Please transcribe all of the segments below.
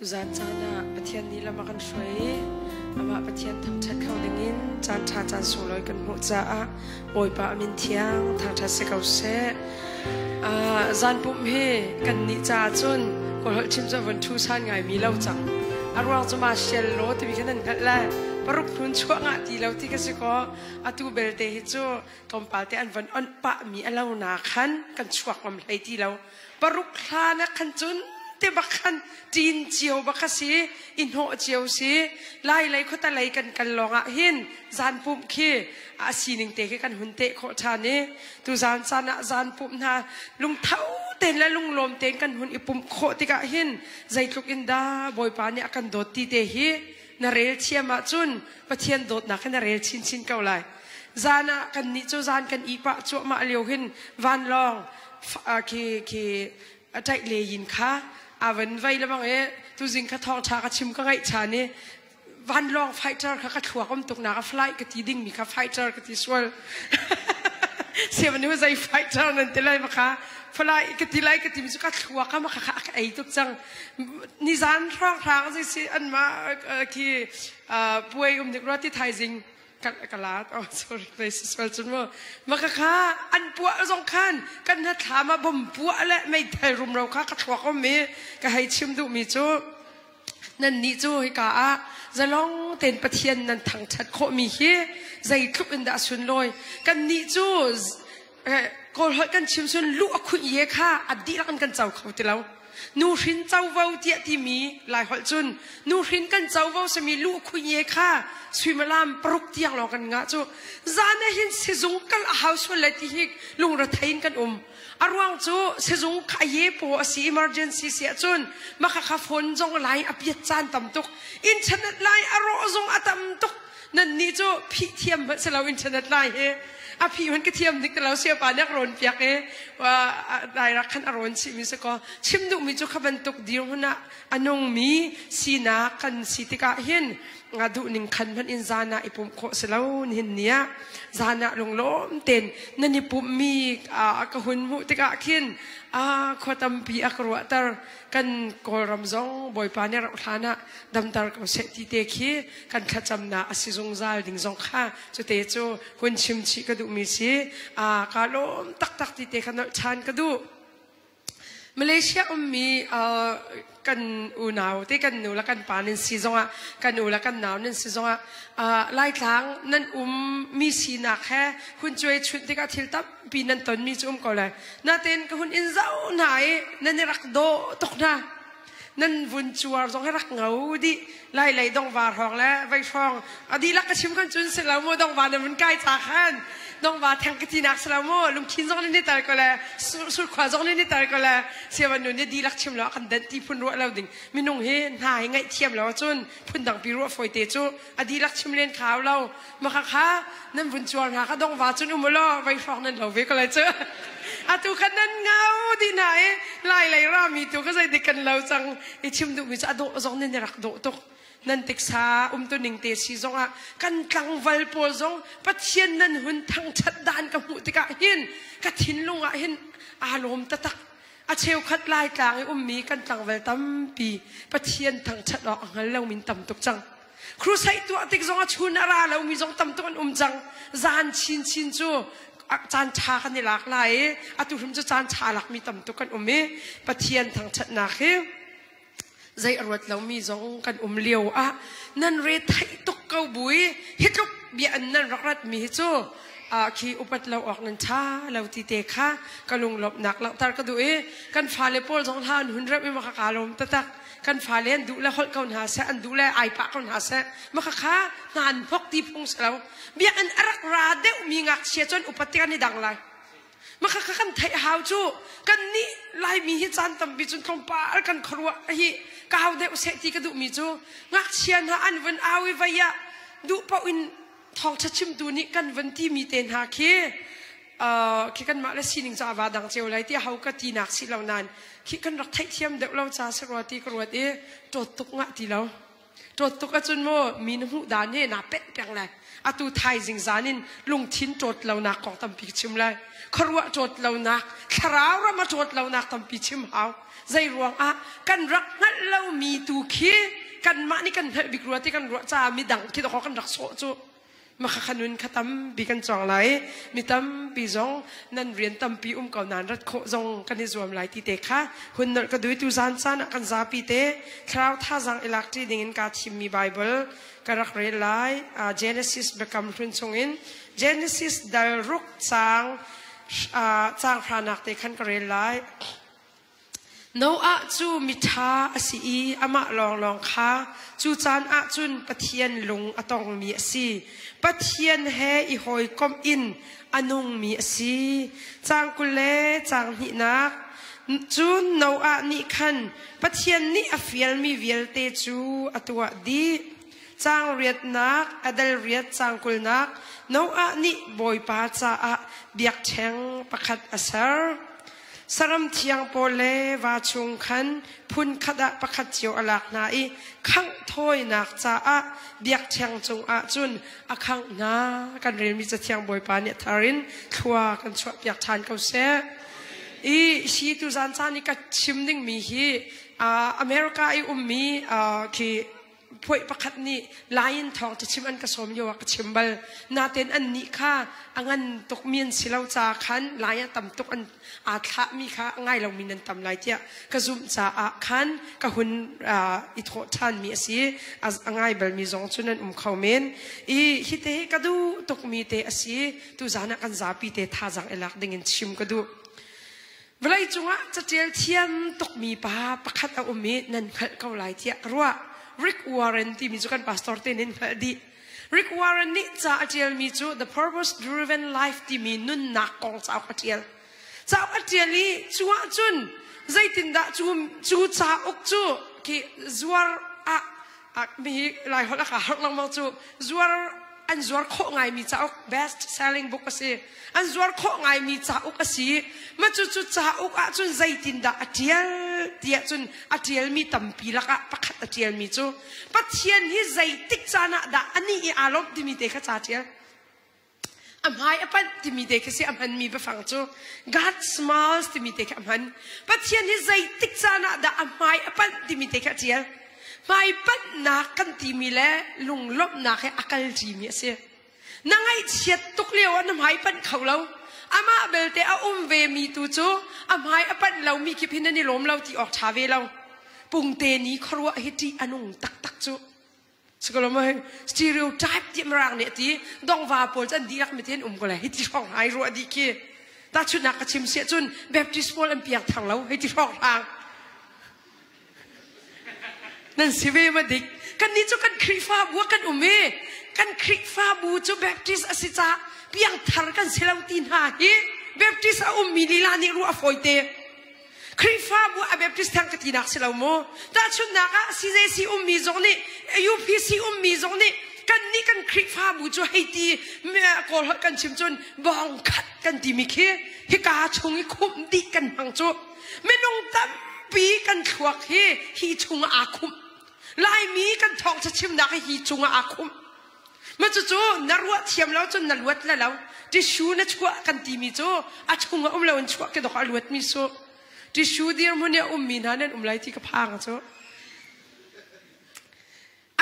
Tuzan caan ah Pathian nih lam a kan hruai i amah Pathian thangṭhat kho dingin caan ṭha caan sunglawi kan hmuh caah Bawipa a min thiang thangṭhat si ko seh. Zan pumh hi kan nih caah cun kawlholh chim cu a von ṭhu san ngaimi lo cang. A ruang cu ma sial law timi kha nan hngalh lai. Paruk hnun chuah ngah ti lo ti ka si kaw atu belte hi cu tlawmpal te an von onh pahmi a lo na khan kan chuak ngam hlei ti lo. Paruk hlan ah khan cun te bak khan ṭin cio bak a si i hnawh cio si. Lai lei khuata lei kan kal lawng ah hin zan pumh khi a sining te khi kan hun teh khawh ṭhan i tuzan caan ah zan pumh hna lungtho tein le lunglawm tein kan hun i pumh khawh tikah hin zeitluk in dah Bawipa nih a kan dawt ti te hi na rel thiam ahcun Pathian dawtnak hi na rel chinchin ko lai. Zan ah kannih cu zan kan ih pah cuahmah lio hin vanlawng khi khi a ṭaih le yin kha a van vei lebang i tuzing kha thawngṭha ka chim ka ngaih ṭhan i vanlawng fighter kha ka thluak um tuk nak a flight ka ti dingmi kha fighter ka ti sual siamanu zei fighter nan ti lai ma kha flight ka ti lai ka ti mi cu ka thluak kha ma kha kha ka ei tuk cang nizan hrang hrang zei si an ma khi puai um dik rua ti thaizing ka laat oh sorry sual cun mu maka kha an puah zong khan kan hna thlam ah bom puah le meithal rumro kha ka thluak om i ka hei chim duh mi cu nan nih cu hika ah zalong tein Pathian nan thangthat khawh mi hi zeitluk in dah sunlawi kan nih cu kawl holh kan chim sun lu a khuih ye kha a dihlak in kan co kho ti lo Nuhrin covo tiah timi Laiholh cun nuhrin kan covo simi lu khuinye kha suimilam paruk tiang lawng kan ngah cu zan ah hin sizung kal a hau sual lai ti hi lungrethei in kan um. A ruang cu sizung kha a ye paw a si emergency si ahcun maka kha phone zong lai a piat caan tam tuk internet lai a rawh zong a tam tuk nan nih cu phih thiam hmanh si lo internet lai hi a phih hmanh ka thiam dik lo siapa nih a rawn piak i dairak khan a rawn chih mi si kaw chim duhmi cu kha bantuk dirhmun ah a nungmi sinak kan si tikah hin nga duh ning khan hmanh in zan ah i pumh khawh si lo nihin ni ah zan ah lunglawm ten nan i pumhmi ka hun hmuh tikah khin a khua tampi a ka ruahter kan kawlram zong bawipa nih rauh hlan ah damter ko seh ti te khi kan thlacamnak a si zungzal ding zong kha cute cu hun chim chih ka duhmi si a ka lawm taktak ti te kha nolh ṭhan ka duh. Malaysia ummi kan unau te kan nu le kan pa nan si zongah kan u le kan nau nan si zongah Laitlang nan um mi sinak he hun cuai chunh tikah thil tampi nan tonmi cu um ko lai. Natin ka hun in zoh hna i nan i rak dawh tuk hna. Nan vun cuar zong hi rak ngau dih lai lei dongva hrawng le vei hrawng a dihlak ka chim kan cun si lo mu dongva na vun kai ca khan dongva theng ka tinak si lo mu lungkhin zong nih tar ko le surkhua zong nih tar ko le siavan nu nih dihlak chim lo kan dan ti phun ruah lo ding minung hi hna hi ngaih thiam lo cun phun dang pi ruah foi te cu a dihlak chim len khau lo maka kha nan vun cuar hna kha dongva cun um law vei hrawng nan lo ve ko lai cu atu khan nan ngau dih hna i lai lei rami tu ka zei dik kan lo cang i chim duhmi cu a dawh zong nan i rak dawh tuk nan tiksa umtu ning te si zong ah kan tlangval pawl zong Pathian nan hun thangthat dan ka hmuh tikah hin ka thinlung ah hin aa lawm taktak a cheukhat lai tlang i ummi kan tlangval tampi Pathian thangthat awk a hngal lomi tam tuk cang Crusade tuah tik zong a chun a ra lomi zong tam tuk an um cang. Zan chinchin cu caan ṭha kan i lak lai i atu hrim cu caan ṭha lakmi tam tuk kan um i Pathian thangṭhatnak hi zei a ruat lomi zong kan um lio ah nan re theih tuk ko bu i hi tluk bia an nan rak ratmi hi cu khi upat lo awk nan ṭha lo ti te kha ka lunglawmhnak langhter ka duh i kan fale pawl zong hla an hun remh i maka kaa lawm taktak. Kan fale an duh le holh ko hna seh, an duh le ai pah ko hna seh. Maka kha hna an hnok ti phung si lo. Biakinn a rak ra deuhmi ngakchia cun upat tik an i dang lai. Maka kha kan theih hau cu kan nih Laimi hi caan tampi cun tlawmpal kan khuaruah hi kau deuh seh ti ka duhmi cu ngakchia hna an vun au i vei ah duh paoh in thawngṭha chimtu nih kan vun timi te hna khi khi kanmah le sining cu a va dang cio lai ti ho ka tinak si lo nain khi kan rak theihthiam deuh lo ca si rua ti ka ruat i ṭawt tuk ngah ti lo. Ṭawt tuk ahcun maw mi na hmuh dan he naa penh peng lai. Atu thaizing zan in lungthin ṭawt lonak kong tampi ka chim lai. Khuaruah ṭawt lonak, thlarau ram a ṭawt lonak tampi chim hau. Zei ruangah kan rak hngalh lomi tu khi kanmah nih kan hngalh bik rua ti kan ruah caah midang khi dawkaw kan rak sawh cu. Makha nun kha tampi kan cawng lai. Mi tampi zong nan rian tampi um ko nan rat khawh zong kan i zuam lai ti te kha hun nolh ka dui tu zan caan ah kan zapi te thlarau thazang i lak ṭi ding in kaa thimmi Bible ka rak rel lai. Genesis biakam hlun chungin Genesis dal ruk caang caang hranak te khan ka rel lai. Noah cu miṭha a si i amah lawnglawng kha cu caan ah cun Pathian lung a tongmi a si. Pathian he i hawikomh in a nungmi a si. Caang 20 le caang hnihnak. Cun Noah nih khan Pathian nih a fialmi vialte cu a tuah dih. Caang riatnak, a dal riat caang kulnak, Noah nih Bawipa caah biakṭheng pakhat a ser. Saram thiang pawl le va chung khan phun khat ah pakhat cio a lak hna i khangh thawinak caah biakṭheng cungah cun a khangh hna. Kan relmi Cathiang Bawipa nih a thar in thlua kan chuahpiak ṭhan ko seh. I hi tuzan caan i ka chim dingmi hi America i ummi khi Puai pakhat nih Lion thawng cachim an ka sawm lio ah ka chim bal. Natein annih kha a ngan tukmi an si lo caah khan Lai ah tam tuk an aa thlahmi kha a ngai lomi nan tam lai tiah ka zumh caah khan ka hun i thawh ṭhanmi a si. A ngai balmi zong cu nan um kho men. I hi te hi ka duh tukmi te a si. Tuzaan ah kan zapi te thazaang i lak dingin chim ka duh. Vawleicung ah catial thiam tukmi pa pakhat a um i nan hngalh ko lai tiah ka ruah. Rick Warren timi cu kan pastor te nih hngalh dih. Rick Warren nih ca a ṭialmi cu The Purpose Driven Life timi nunnak kong cauk a ṭial. Cauk a ṭial i cu ahcun zeitindah cu, cu cauk cu khi zuar ah mi lai holh a ka harh lengmang cu zuar an zuar khawh ngaimi cauk best selling book a si an zuar khawh ngaimi cauk a si ma cu cu cauk ah cun zeitindah a ṭial tiah cun a ṭialmi tampi lakah pakhat a ṭialmi cu Pathian hi zeitik caan ah dah ani i aa lawmh timi te kha ca ṭial a hmai a panh timi te khi si a hmanmi biafang cu God smiles timi te khi a hman Pathian hi zeitik caan ah dah a hmai a panh timi te khi a ṭial hmai panhnak kan timi le lunglawmhnak he a kal ṭimi a si na ngaihchiat tuk lio ah na hmai panh kho lo amah belte a um ve mi tu cu a hmai a panh lo mi kip hin nan i lawm lo ti awk ṭha ve lo pungte ni khuaruah hi ṭih a nung taktak cu Sikalomai stereotype ti mirang nih ti dongva pawl cu an dihlak mi ten um ko lai hi ti hrawng ai ruah dih khi tahchunhnak ka chim siah cun Baptist pawl an piang thar lo hei ti hrawng hrang nan si ve ma dik kan nih cu kan Khrihfabu ah kan um i kan Khrihfabu cu Baptist a si caah piang thar kan si lo ti hna hi Baptist a ummi lila nih ruah a fawi te Khrihfabu a Baptist thang ka tinak si lo mu. Tahchunhnak ah CJC ummi zong nih UPC ummi zong nih kan nih kan Khrihfabu cu hei ti kawl holh kan chim cun bawng khat kan timi khi hika chung i khumh dih kan hmang cu minung tampi kan thluak hi hi chung ah aa khumh Laimi kan thawngṭha chimnak hi hi chung ah aa khumh Ma cucu na ruah thiam lo cun na luat le lo. Tissue na chuah kan timi cu a chung a um lo in chuah ke dok a luat mi su. Tissue dirhmun i a ummi hna nan um lai ti ka phang cu.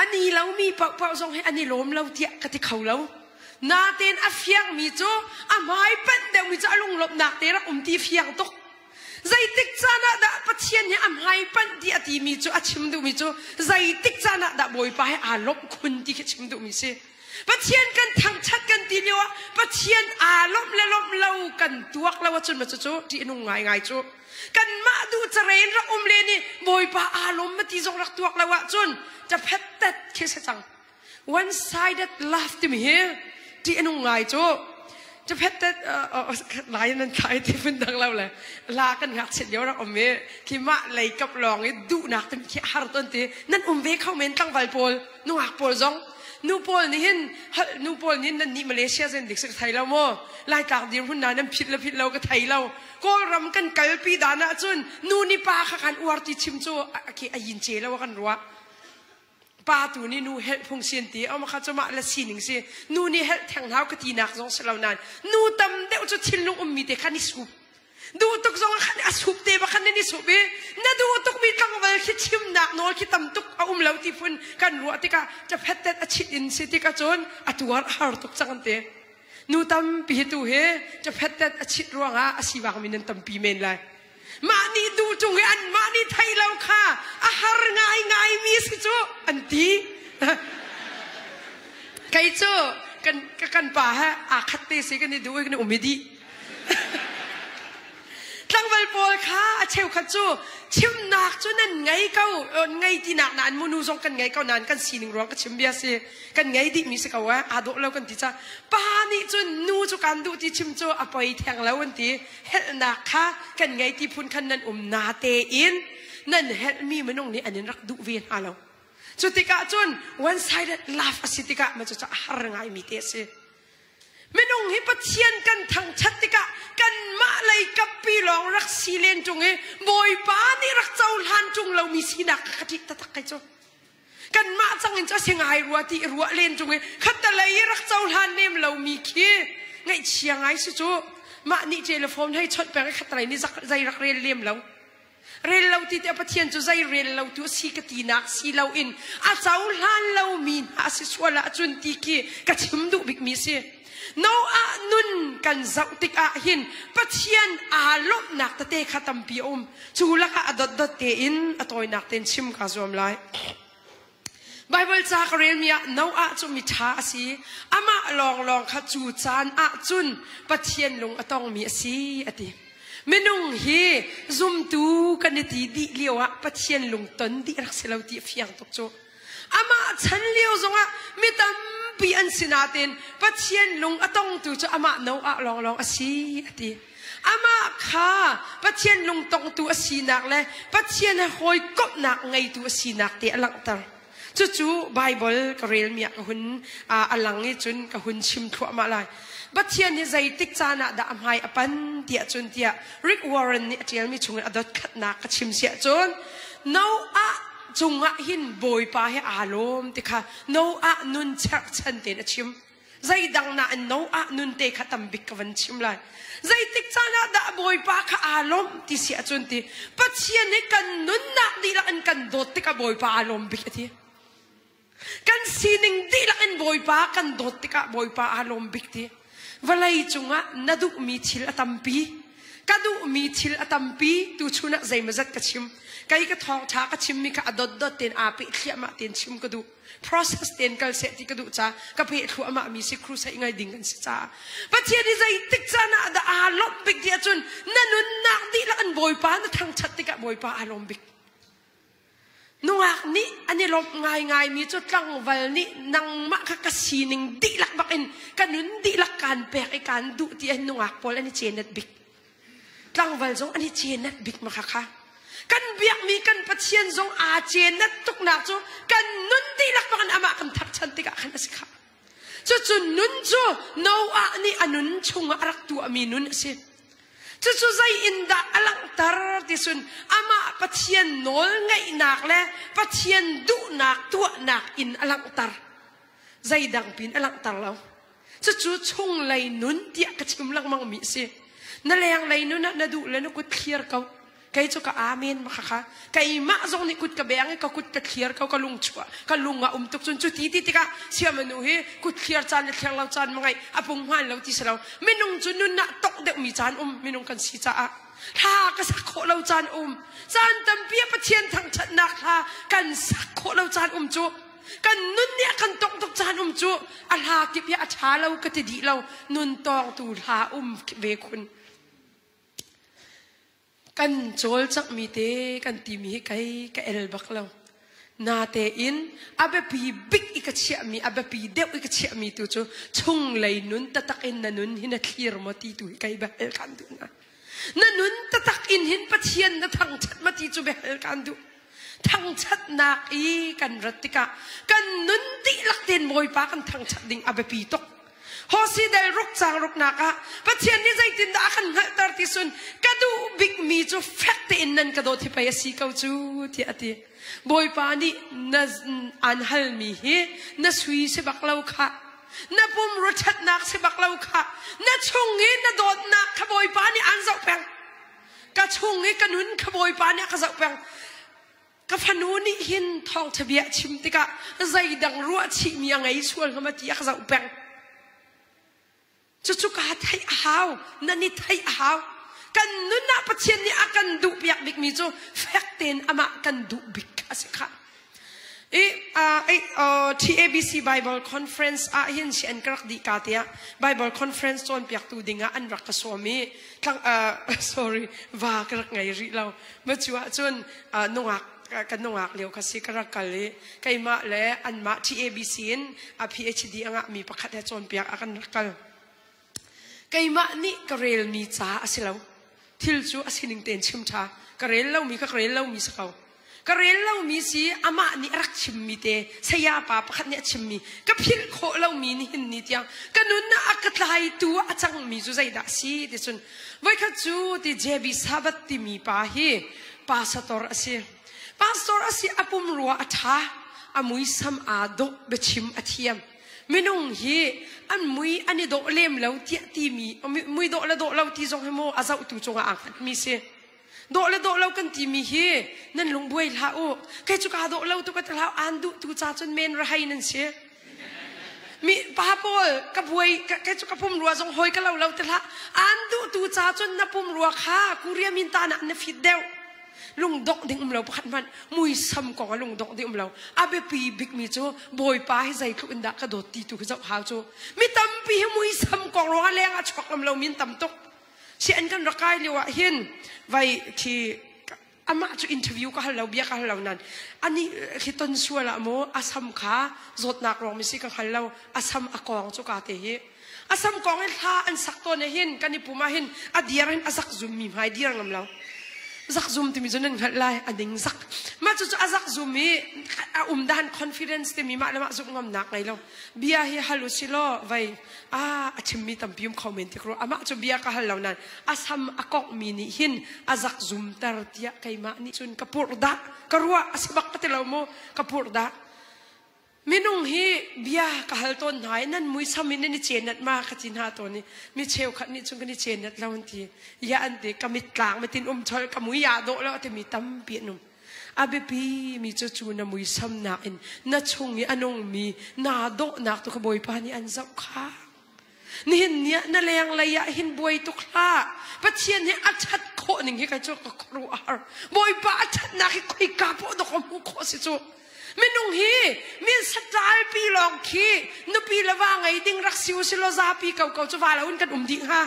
Ani lomi paohpaoh zong hi ani lawm lo tiah ka ti kho lo. Natein a fiangmi cu a hmai panh deuhmi cu a lunglawmhnak te rak um ti fiang tuk. Zeitik caan ah dah Pathian hi a hmai panh ti a timi cu a chim duhmi cu zeitik caan ah dah Bawipa he aa lawmh khun ti khi chim duhmi si. Pathian kan thangṭhat kan ti lio ah Pathian aa lawmh le lawmh lo kan tuak lo ahcun ma cucu ṭih a nung ngaingai cu. Kanmah duh caren rak um len i Bawipa aa lawm ma ti zong rak tuak lo ahcun ṭaphet tet khi si cang. One sided love timi hi ṭih a nung ngai cu. Cuphet te lai nan thai ti phun dang lo le la kan ngakchiat lio rak um i khi mah lei kap lawng i duhnak timi khi har ton ti nan um ve kho men tlangval pawl nungak pawl zong nu pawl nih hin nu pawl nih nan nih Malaysia zen dik si ka thei lo maw Laitlak dir hun na nan phit le phit lo ka thei lo Kawlram kan kalpi dan ah cun nu ni pa kha kan uar ti chim cu a yin ce lo kan ruah. Pa tu nih nu helh phung si an ti. Oma kha cu mah le sining si. Nu nih helh theng hau ka tinak zong si lo nain nu tam deuh cu thinlung ummi te kha ni sup. Duh tuk zong khan a sup te ba khan ni sup i na duh tuk mi tlangval khi chimnak nawl khi tam tuk a um lo ti phun kan ruah tikah chaphet a chit in si tikah cun a tuar a har tuk cang an ti. Nu tampi hi tu hi chaphet a chit ruangah a sivak mi nan tampi men lai. Mah nih duh tung i anmah nih theih lo kha a har ngaingai mi si cu an ti. Kei cu kan kan pa he aa khat te si kan i duh i kan i um i dih. Tlangval pawl kha a cheukhat cu chimnak cu nan ngei ko ngei tinak nain munu zong kan ngei ko nain kan sining ruang ka chim bia si kan ngei dihmi si ko eh aa dawh lo kan ti ca pa nih cun nu cu kan duh ti chim cu a poi theng lo an ti helhnak kha kan ngei ti phun khan nan um na tein nan helhmi minung nih an in rak duh ve hna lo cu tikah cun one sided love a si tikah ma cu a har ngaimi te a si Minung hi Pathian kan thangṭhat tikah kanmah lei kappi lawng rak si len ṭung i Bawipa nih rak cohlan ṭung lomi sinak kha ka ṭih taktak kai cu. Kanmah cang in cu a si ngai rua ti i ruah len ṭung i khattelei i rak cohlan lem lomi khi ngaihchia ngai si cu. Mah nih telephone hei chawnh peng i khattelei nih zei rak rel lem lo. Rel lo ti tiah Pathian cu zei rel lo tu a si ka tinak si loin a cohlan lomi hna a si sual ahcun ti khi ka chim duh bikmi si. Noah nun kan zoh tikah hin Pathian aa lawmhnak tete kha tampi a um. Cu lakah a dotdot tein a tawinak tein chim kaa zuam lai. Baibal ca ka relmi ah Noah cu miṭha a si. Amah lawnglawng kha cu caan ah cun Pathian lung a tongmi a si a ti. Minung hi zumtu kan i ti dih lio ah Pathian lungton dih rak si lo ti a fiang tuk cu. Amah chan lio zongah mi tampi an si nain Pathian lung a tongtu cu amah Noah lawnglawng a si a ti. Amah kha Pathian lungtongtu a sinak le Pathian he hawikomhnak ngeitu a sinak te a langhter. Cucu Baibal ka relmi ah ka hun a lang i cun ka hun chim thluahmah lai. Pathian hi zeitik caan ah dah a hmai a pan tiah cun tiah Rick Warren nih a ṭialmi chungin a dotkhatnak ka chim siah cun Noah cungah hin Bawipa hi aa lawm ti kha Noah nun cherhchan tein a chim. Zeidang nain Noah nun te kha tambik ka van chim lai. Zeitik caan ah dah Bawipa kha aa lawmh ti si ahcun ti Pathian hi kan nunnak dihlak in kan dawt tikah Bawipa aa lawm bik a ti. Kan sining dihlak in Bawipa kan dawt tikah Bawipa aa lawm bik ti. Vawlei cungah na duhmi thil a tampi. Ka duhmi thil a tampi tuchun ah zeimawzat ka chim. Kei ka thawngṭha ka chimmi kha a dotdot tein aa peh thliahmah tein chim ka duh. Process tein kal seh ti ka duh ca ka peh thluahmah mi si crusade ngai ding kan si caah Pathian i zeitik caan ah dah aa lawmh bik ti ahcun na nunnak dihlak in Bawipa na thangṭhat tikah Bawipa aa lawm bik. Nungak nih an i lawmh ngaingai mi cu tlangval nih nangmah kha ka sining dihlak bak in ka nun dihlak kaan pek i kaan duh ti an nungak pawl an i cenet bik. Tlangval zong an i cenet bik ma kha kha. Kan biakmi kan Pathian zong aa cenet tuknak cu kan nun dihlak bak in amah kan thangṭhat tikah khan a si kha. Cucu nun cu Noah nih a nun chungah a rak tuahmi nun a si. Cucu zei in dah a langhter ti cun amah Pathian nawl ngaihnak le Pathian duhnak tuahnak in a langhter. Zeidang pin a langhter lo. Cucu chunglei nun tiah ka chim lengmang mi a si. Na lenglei nun ah na duh le na kut thlir ko. Kei cu ka amen ma kha keimah zong nih kut ka beng i ka kut ka thlir ko ka lung chuah ka lung ah um tuk cun cu ti ti tikah siamanu hi kut thlir caan le thlir lo caan ma ngai a pung hmaan lo ti si lo minung cu nun ah tok deuh mi caan um minung kan si caah thla ka sak khawh lo caan um caan tampi a Pathian thangṭhatnak thla kan sak khawh lo caan um cu kan nun nih a kan tongh tuk caan um cu a hla kip hi a ṭha lo ka ti dih lo nun tawngtu hla um ve khun kan cawlcanghmi te kan timi hi kei ka el bak lo natein a biapi bik i ka chiahmi a biapi deuh i ka chiahmi tu cu chunglei nun tatak in na nun hi na thlir maw ti tu hi kei bia kan duh na na nun tatak in hin Pathian na thangṭhat ma ti cu bia kan duh Thangṭhatnak i kan rat tikah kan nun dihlak tein Bawipa kan thangṭhat ding a biapi tuk. Hosi del ruk cang ruknak ah Pathian nih zeitindah a kan hngalhter ti sun ka duh bikmi cu fek tein nan ka dawt hi pei a si ko cu tiah a ti. Bawipa nih na an halmi hi na sui si bak lo khah. Na pum ruathatnak si bak lo khah. Na chung i na dawtnak kha Bawipa nih aan zoh peng. Ka chung i ka nun kha Bawipa nih a ka zoh peng. Ka fanu nih hin thawngṭha bia chim tikah zeidang ruahchihmi a ngei sual hnga ma ti a ka zoh peng. Cucu kaa theih a hau, nan i theih a hau. Kan nun ah Pathian nih a kan duhpiak bikmi cu fek tein amah kan duh bik a si khah. I, uh, TABC Bible Conference ah hin si an ka rak dih ka tiah Bible Conference cawnpiaktu dingah an rak ka sawm i tlang, uh, sorry va ka rak ngei rih lo. Ma cu ahcun uh, nungak kan nungak lio kha si ka rak kal i keimah le anmah TABC in a PhD a ngahmi pakhat he cawnpiak a kan rak kal. Keimah nih ka relmi ca a si lo. Thil cu a sining tein chim ṭha. Ka rel lomi kha ka rel lomi si ko. Ka rel lomi si amah nih a rak chimmi te saya pa pakhat nih a chimmi ka philh khawh lomi nihin ni tiang ka nun ah a ka tlaitu a cangmi cu zeidah a si ti cun voikhat cu ti JB Sabbath timi pa hi pastor a si. Pastor a si a pumrua a ṭha a muisam aa dawh biachim a thiam. Minung hi an mui an i dawh lem lo tiah timi mui dawh le dawh lo ti zong hi maw a zohtu cungah aa hngatmi si. Dawh le dawh lo kan timi hi nan lung buai hlah u. Kei cu kaa dawh lo tu ka ti hlah aan duh tu ca cun men rahai nan si. Mi pa pawl ka buai kei cu ka pumrua zong hoi ka lo lo ti hlah. Aan duh tu ca cun na pumrua kha Korea min ta na na fit deuh. Lungdongh ding um lo pakhat hmanh muisam kong ah lungdongh ding um lo. A biapi bikmi cu Bawipa hi zeitluk in dah ka dawt ti tu khi zoh hau cu. Mi tampi hi muisam kong ruangah leng ah chuak ngam lomi an tam tuk. Si an kan rak kai lio ah hin vai khi amah cu interview ka hal lo bia ka hal lo nan ani khi ton sual ah maw a sam kha zawtnak ruang mi si ka hngal lo a sam a kong cu ka te hi a sam kong in hla an sak tawn hin kan i pum ah hin a diar hin a zak zum mi hmai diar ngam lo zak zum timi cu nan hngalh lai a ning zak mah cu cu a zak zum i a um dan confidence timi mah le mah zumh ngamnak ngei lo bia hi hal u si law vei a a chimmi tampi um kho men tik ru amah cu bia ka hal lo nan a sam a kongh mi nih hin a zak zum ter tiah keimah nih cun ka purh dah ka ruah a si bak ka ti lo mu ka purh dah Minung hi bia ka hal tawn hna i nan muisam in nan i cenat ma ka ti hna tawn i mi cheukhat nih cun kan i cenat lo an ti. Ya an ti ka mittlang mitin um chol ka mui aa dawh lo timi tampi an um. A biapi mi cu cu na muisam nakin na chung i a nungmi naa dawhnak tu kha Bawipa nih an zoh kha. Nihin ni ah na lenglei ah hin buai tuk hlah. Pathian hi a ṭhat khawh ning hi kai cu ka khuaruah a har. Bawipa a ṭhatnak hi khoika poh dawk hmuh khawh si cu. Minung hi min saṭalpi lawng khi nupi le va ngei ding rak si u si law zapi ko ko cu va lo in kan um dih hnga.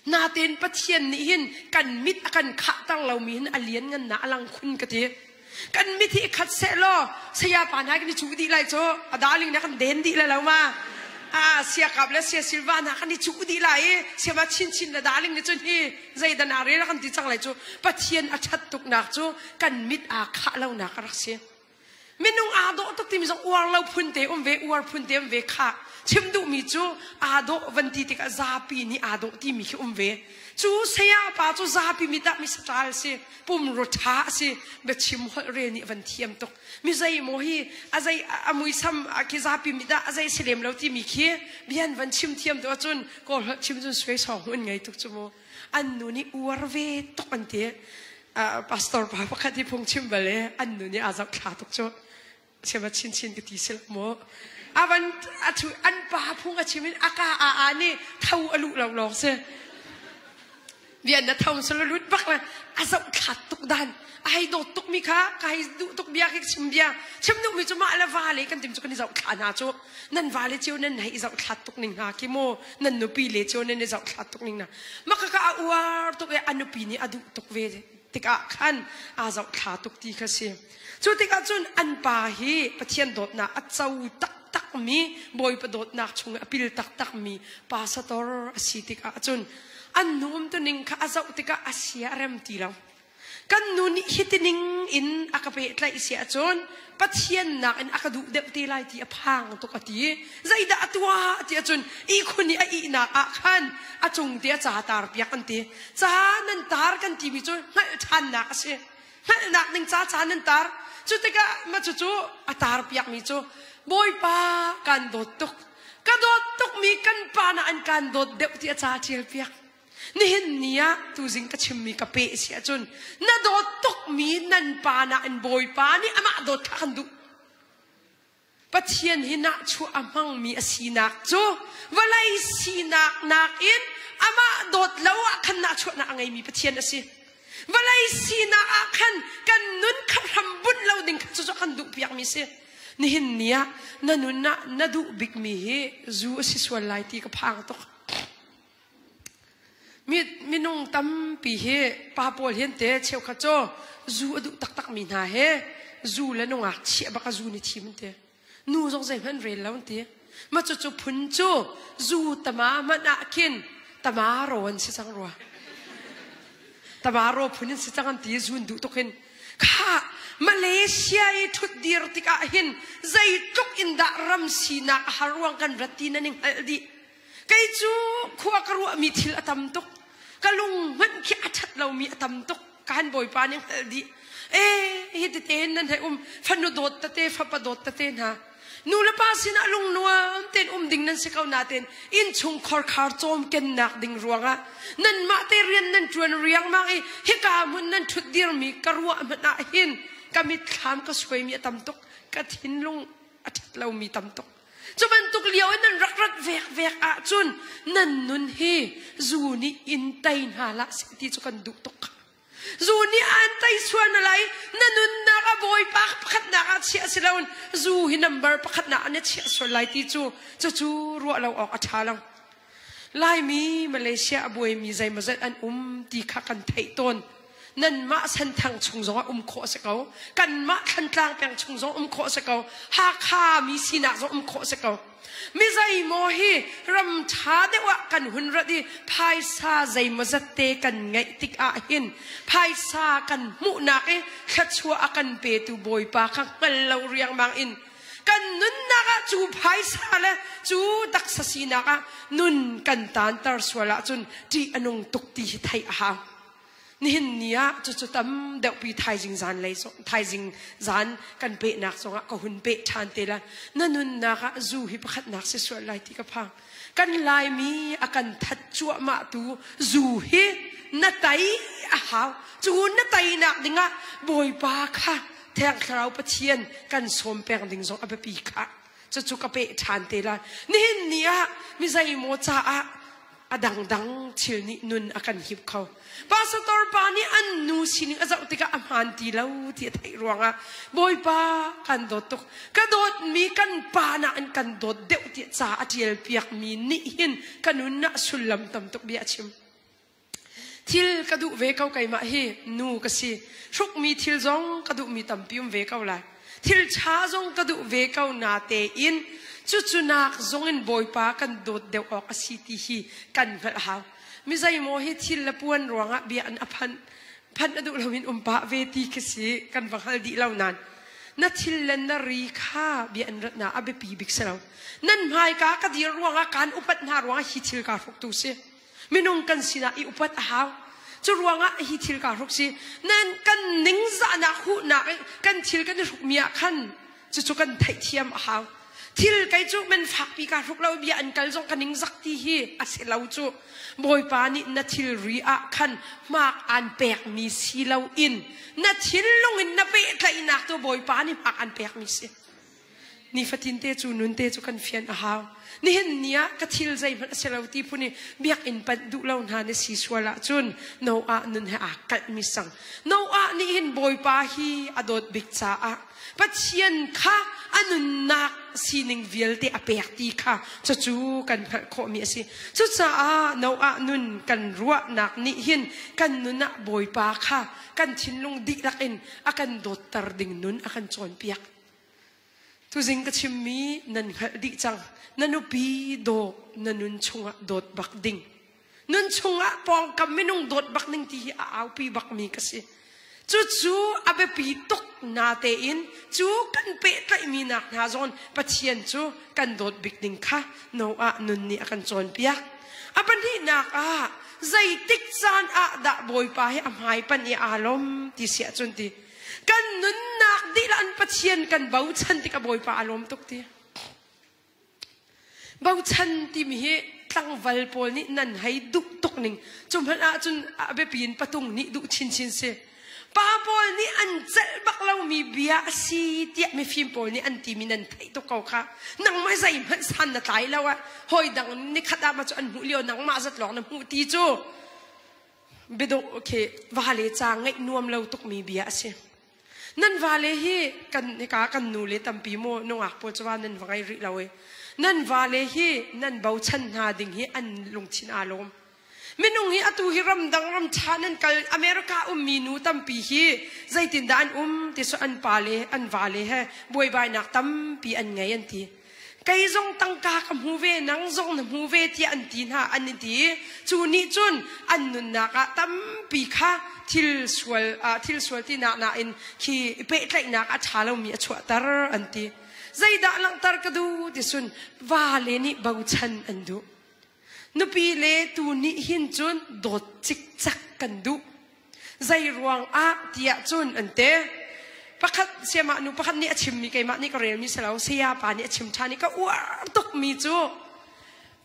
Natein Pathian nih hin kan mit a kan khahter lomi hin a lianngannak a lang khun ka ti. Kan mit hi khat seh law saya pa hna kan i cuh dih lai cu a darling na kan den dih lai lo ma. A siakap le sia silva hna kan i cuh dih lai i siama chinchin le darling nih cun hi zeidan a rel kan ti cang lai cu Pathian a ṭhat tuknak cu kan mit aa khah lonak a rak si. Minung aa dawh tuk timi zong uar lo phun te um ve, uar phun te um ve kha. Chim duhmi cu aa dawh van ti tikah zapi nih aa dawh timi khi um ve. Cu saya pa cu zapi mit ah mi saṭal si, pumrua ṭha a si, biachim holh rel nih van thiam tuk. Mi zei maw hi a zei a muisam khi zapi mit ah a zei si lem lo timi khi bian van chim thiam tuk ahcun kawl holh chim cun suai sawng un ngei tuk cu mu. An nu nih uar ve tuk an ti. Pastor pa pakhat hi phung chim bal i an nu nih aa zohthla tuk cu chim a chinchin ka ti si lo mu avan a thu an pa phung a chim in a ka a a nih tho a luh lo lawng si bian na tho salo lut bak le a zohthla tuk dan a hei dawt tuk mi kha ka hei duh tuk bia khi chim bia chim duh mi cu mah le va le kan tim cu kan i zohthla hna cu nan va le cio nan hei i zohthla tuk ning hna khi mu nan nupi le cio nan i zohthla tuk ning hna maka ka a uar tuk i a nupi nih a duh tuk ve tikah khan aa zohthla tuk ti kha si cu tikah cun an pa hi Pathian dawtnak a co taktak mi Bawipa dawtnak chung a pil taktak mi pastor a si tikah cun an nu um tuning kha a zoh tikah a sia a rem ti lo. Kan nu nih hitining in a ka pehtlaih si ahcun Pathian nakin a ka duh deuh te lai ti a phang tuk a ti. Zeidah a tuah ti ahcun ihkhun i a ihnak ah khan a cung te a ca tar piak an ti. Ca nan tar kan timi cu hngalh ṭhannak a si. Hngalhnak ning ca ca nan tar. Cu tikah ma cucu a tar piakmi cu Bawipa kan dawt tuk. Ka dawt tukmi kan pa na an kan dawt deuh ti a ca ṭial piak. Nihin ni ah tuzing ka chimmi ka peh si ahcun na dawt tukmi nan pa nain Bawipa nih amah dawt kha kan duh. Pathian hi nahchuah a hmangmi a sinak cu vawlei sinak nakin amah dawt lo ah khan nahchuahnak a ngeimi Pathian a si. Vawlei sinak ah khan kan nun kha hram bunh lo ding kha cucu kan duh piakmi si. Nihin ni ah na nun ah na duh bikmi hi zu a si sual lai ti ka phang tuk. Minung tampi hi pa pawl hin te cheukhat cu zu a duh taktak mi hna he zu le nungak chiah bak a zu ni thim te nu zong zeihmanh rel lo ti ma cu cu phun cu zu tama hmanh ah khin tama ro an si cang rua tama ro phun in si cang an ti zun duh tuk hin kha Malaysia i thut dir tikah hin zeitluk in dah ram sinak a har ruang kan rat ti nan i hngalh dih Kei cu khua ka ruahmi thil a tam tuk. Ka lung hmanh khi a ṭhat lomi a tam tuk. Ka han bawipa nih hngalh dih. Ee, hi tete nan hei um. Fanu dawt tete, fapa dawt tete hna. Nu le pa sinah lung nuam tein um ding nan si ko nain innchung khorkhar cawm kennak ding ruangah nanmah te rian nan ṭuan riangmang i hika hmun nan ṭhut dirmi ka ruah hmanh ah hin ka mitthlam ka suaimi a tam tuk. Ka thinlung a ṭhat lomi tam tuk. Cu bantuk lio in nan rak rat vekvek ahcun nan nun hi zu nih in tei hna hlah seh ti cu kan duh tuk. Zu nih aan tei sual na lai na nunnak a bawipa pakhatnak ah chiah si loin zu hi number pakhatnak ah na chiah sual lai ti cu cucu ruah lo awk a ṭha lo. Laimi Malaysia a buaimi zeimawzat an um ti kha kan theih tawn. Nanmah Senthang chung zongah um khawh a si ko. Kanmah Thlantlang peng chung zong um khawh a si ko. Hakha mi sinak zong um khawh a si ko. Mi zeimaw hi ram ṭha deuh ah kan hun rat i phaisa zeimawzat te kan ngeih tik ah hin phaisa kan hmuhnak i thluachuah a kan petu Bawipa kha hngal lo riangmang in kan nunnak ah cu phaisa le cu taksa sinak ah nun kan taanter sual ahcun ṭih a nung tuk ti hi theih a hau. Nihin ni ah cucu tam deuhpi thaizing zan lei thaizing zan kan pehnak zongah ka hun peh ṭhan te lai. Na nunnak ah zu hi pakhatnak si sual lai ti ka phang. Kan Laimi a kan that cuahmah tu zu hi na tai a hau. Cu na tainak dingah Bawipa kha Thiang Thlarau Pathian kan sawm peng ding zong a biapi kha cucu ka peh ṭhan te lai. Nihin ni ah mi zeimaw caah a dangdang thil nih nun a kan hip kho. Pastor pa nih an nu sining a zoh tikah a hmaan ti lo ti a theih ruangah Bawipa kan dawt tuk. Ka dawtmi kan pa na an kan dawt deuh ti ca a ṭial piakmi nih hin ka nun ah sullam tam tuk bia a chim. Thil ka duh ve ko keimah hi nu ka si. Hrukmi thil zong ka duhmi tampi um ve ko lai. Thil ṭha zong ka duh ve ko na tein cucu nak zong in Bawipa kan dawt deuh awk a si ti hi kan hngalh hau. Mi zeimaw hi thil le puan ruangah bia an a phanh phanh a duh loin um pah ve ti khi si kan va hngal dih lo nain na thil le na ri kha bia an rat na a biapi bik si lo. Nan hmaika ka dir ruangah kaan upat hna ruangah hi thil kaa hruk tu si. Minung kan sinah i upat a hau. Cu ruangah hi thil kaa hruk si. Nan kan ningzahnak huhnak i kan thil kan i hrukmi ah khan cucu kan theihthiam a hau. Thil kei cu men fakpi kaa hruk lo bia an kal zong ka ningzak ti hi a si lo cu. Bawipa nih na thilri ah khan hmak aan pekmi si loin na thinlung in na pehtlaihnak tu Bawipa nih hmak aan pekmi si. Nifatin te cu nun te cu kan fian a hau. Nihin ni ah ka thil zeihmanh a si lo ti phun i biakinn panh duh lo hna na si sual ahcun Noah nun he aa kalhmi sang. Noah nih hin Bawipa hi a dawt bik caah Pathian kha a nunnak sining vialte a pek ti kha cucu kan hngalh khawhmi a si. Cucaah Noah nun kan ruahnak nih hin kan nun ah Bawipa kha kan thinlung dihlak in a kan dawtter ding nun a kan cawnpiak. Tuzing ka chimmi nan hngalh dih cang. Na nupi daw na nun chungah dawt bak ding. Nun chungah pawngkam minung dawt bak ning ti hi a aupi bakmi ka si. Cucu a biapi tuk natein cu kan pehtlaihmi nak hna zawn Pathian cu kan dawt bik ding kha Noah nun nih a kan cawnpiak. A pahnihnak ah zeitik caan ah dah Bawipa hi a hmai panh i aa lawm ti si ahcun ti kan nunnak dihlak in Pathian kan bochan tikah Bawipa aa lawm tuk ti. Bochan timi hi tlangval pawl nih nan hei duh tuk ning. Cu hmanh ahcun a biapi in patung nih duh chinchin si. Pa pawl nih an celh bak lomi bia a si tiah mifim pawl nih an timi nan theih tuk ko kha. Nangmah zeihmanh san na tlai lo ah hawi dang nikhat ah ma cu an hmuh lio nangmah zat lawng na hmuh ti cu biadawh khi vale ca ngaih nuam lo tukmi bia a si. Nan vale hi kan hika kan nu le tampi maw nungak pawl cu va nan va ngei rih lo i nan vale hi nan bochan hna ding hi an lungthin aa lawm. Minung hi atu hi ramdang ram ṭha nan kal America ummi nu tampi hi zeitindah an um ti cu an pa le an vale he buaibainak tampi an ngei an ti. Kei zong tangka ka hmu ve nang zong na hmu ve tiah an ti hna an i ti. Cu nih cun an nunnak ah tampi kha thil sual thil sual tinak nain khi pehtlaihnak a ṭha lomi a chuahter an ti. Zeidah langhter ka duh ti cun vale nih bochan an duh. Nupi le tu nih hin cun dawt cikcek kan duh. Zei ruang ah tiah cun an ti. Pakhat siamah nu pakhat nih a chimmi keimah nih ka relmi si lo saya pa nih a chim ṭhan i ka uar tukmi cu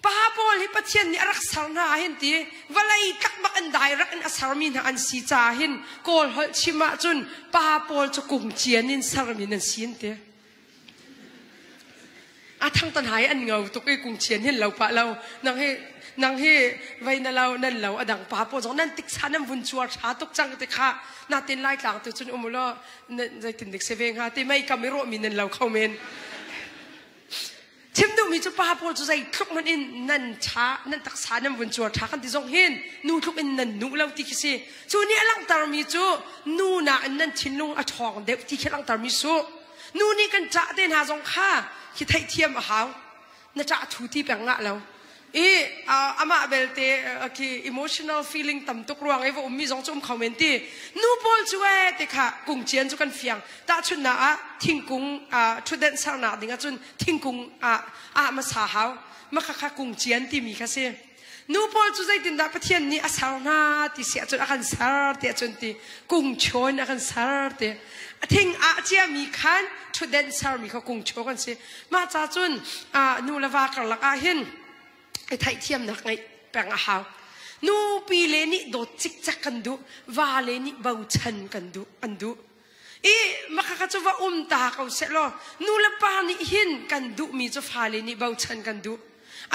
pa pawl hi Pathian nih a rak ser hna hin ti vawlei tlak bak in direct in a sermi hna an si caah hin Kawl holh chim ahcun pa pawl cu kum cian in sermi nan si an ti. A thang tan hai an ngau tuk i kung chian hin lo pah lo nang hi nang hi vei na lo nan lo adang pa po zong nan tik sa nan vun chuar tha tuk cang te kha na tin lai tlang tu cun um lo zeitin dik se ve hnga ti mei kam i rawh mi nan lo kho men chim duh mi cu pa pawl cu zei tluk man in nan tha nan taksa nan vun chuar tha kan ti zong hin nu tluk in nan nu lo ti khi si cu nih a langhter mi cu nu na in nan thinlung a ṭhawng deuh ti khi langhter mi su Nu nih kan ṭah te hna zong kha khi theihthiam a hau. Na ṭah thu ti peng ngah lo. I amah belte khi emotional feeling tam tuk ruang i va ummi zong cu um kho men ti. Nu pawl cu ee ti kha kungcian cu kan fiang. Tahchunhnak ah thingkung ṭhutdenh sernak ding ahcun thingkung ah hmasa hau. Mah kha kungcian timi kha si. Nu pawl cu zeitindah Pathian nih a ser hna ti si ahcun a kan ser ti ahcun ti kungchaw in a kan ser ti. A thing ah ciami khan ṭhutdenh sermi kha kungchaw kan si. Mah ca cun nu le va karlak ah hin i theihthiamnak ngeih peng a hau. Nupi le nih dawt cikcek kan duh, va le nih bochan kan duh, an duh. I makhakha cu va um ta ko seh law nu le pa nih hin kan duhmi cu fale nih bochan kan duh.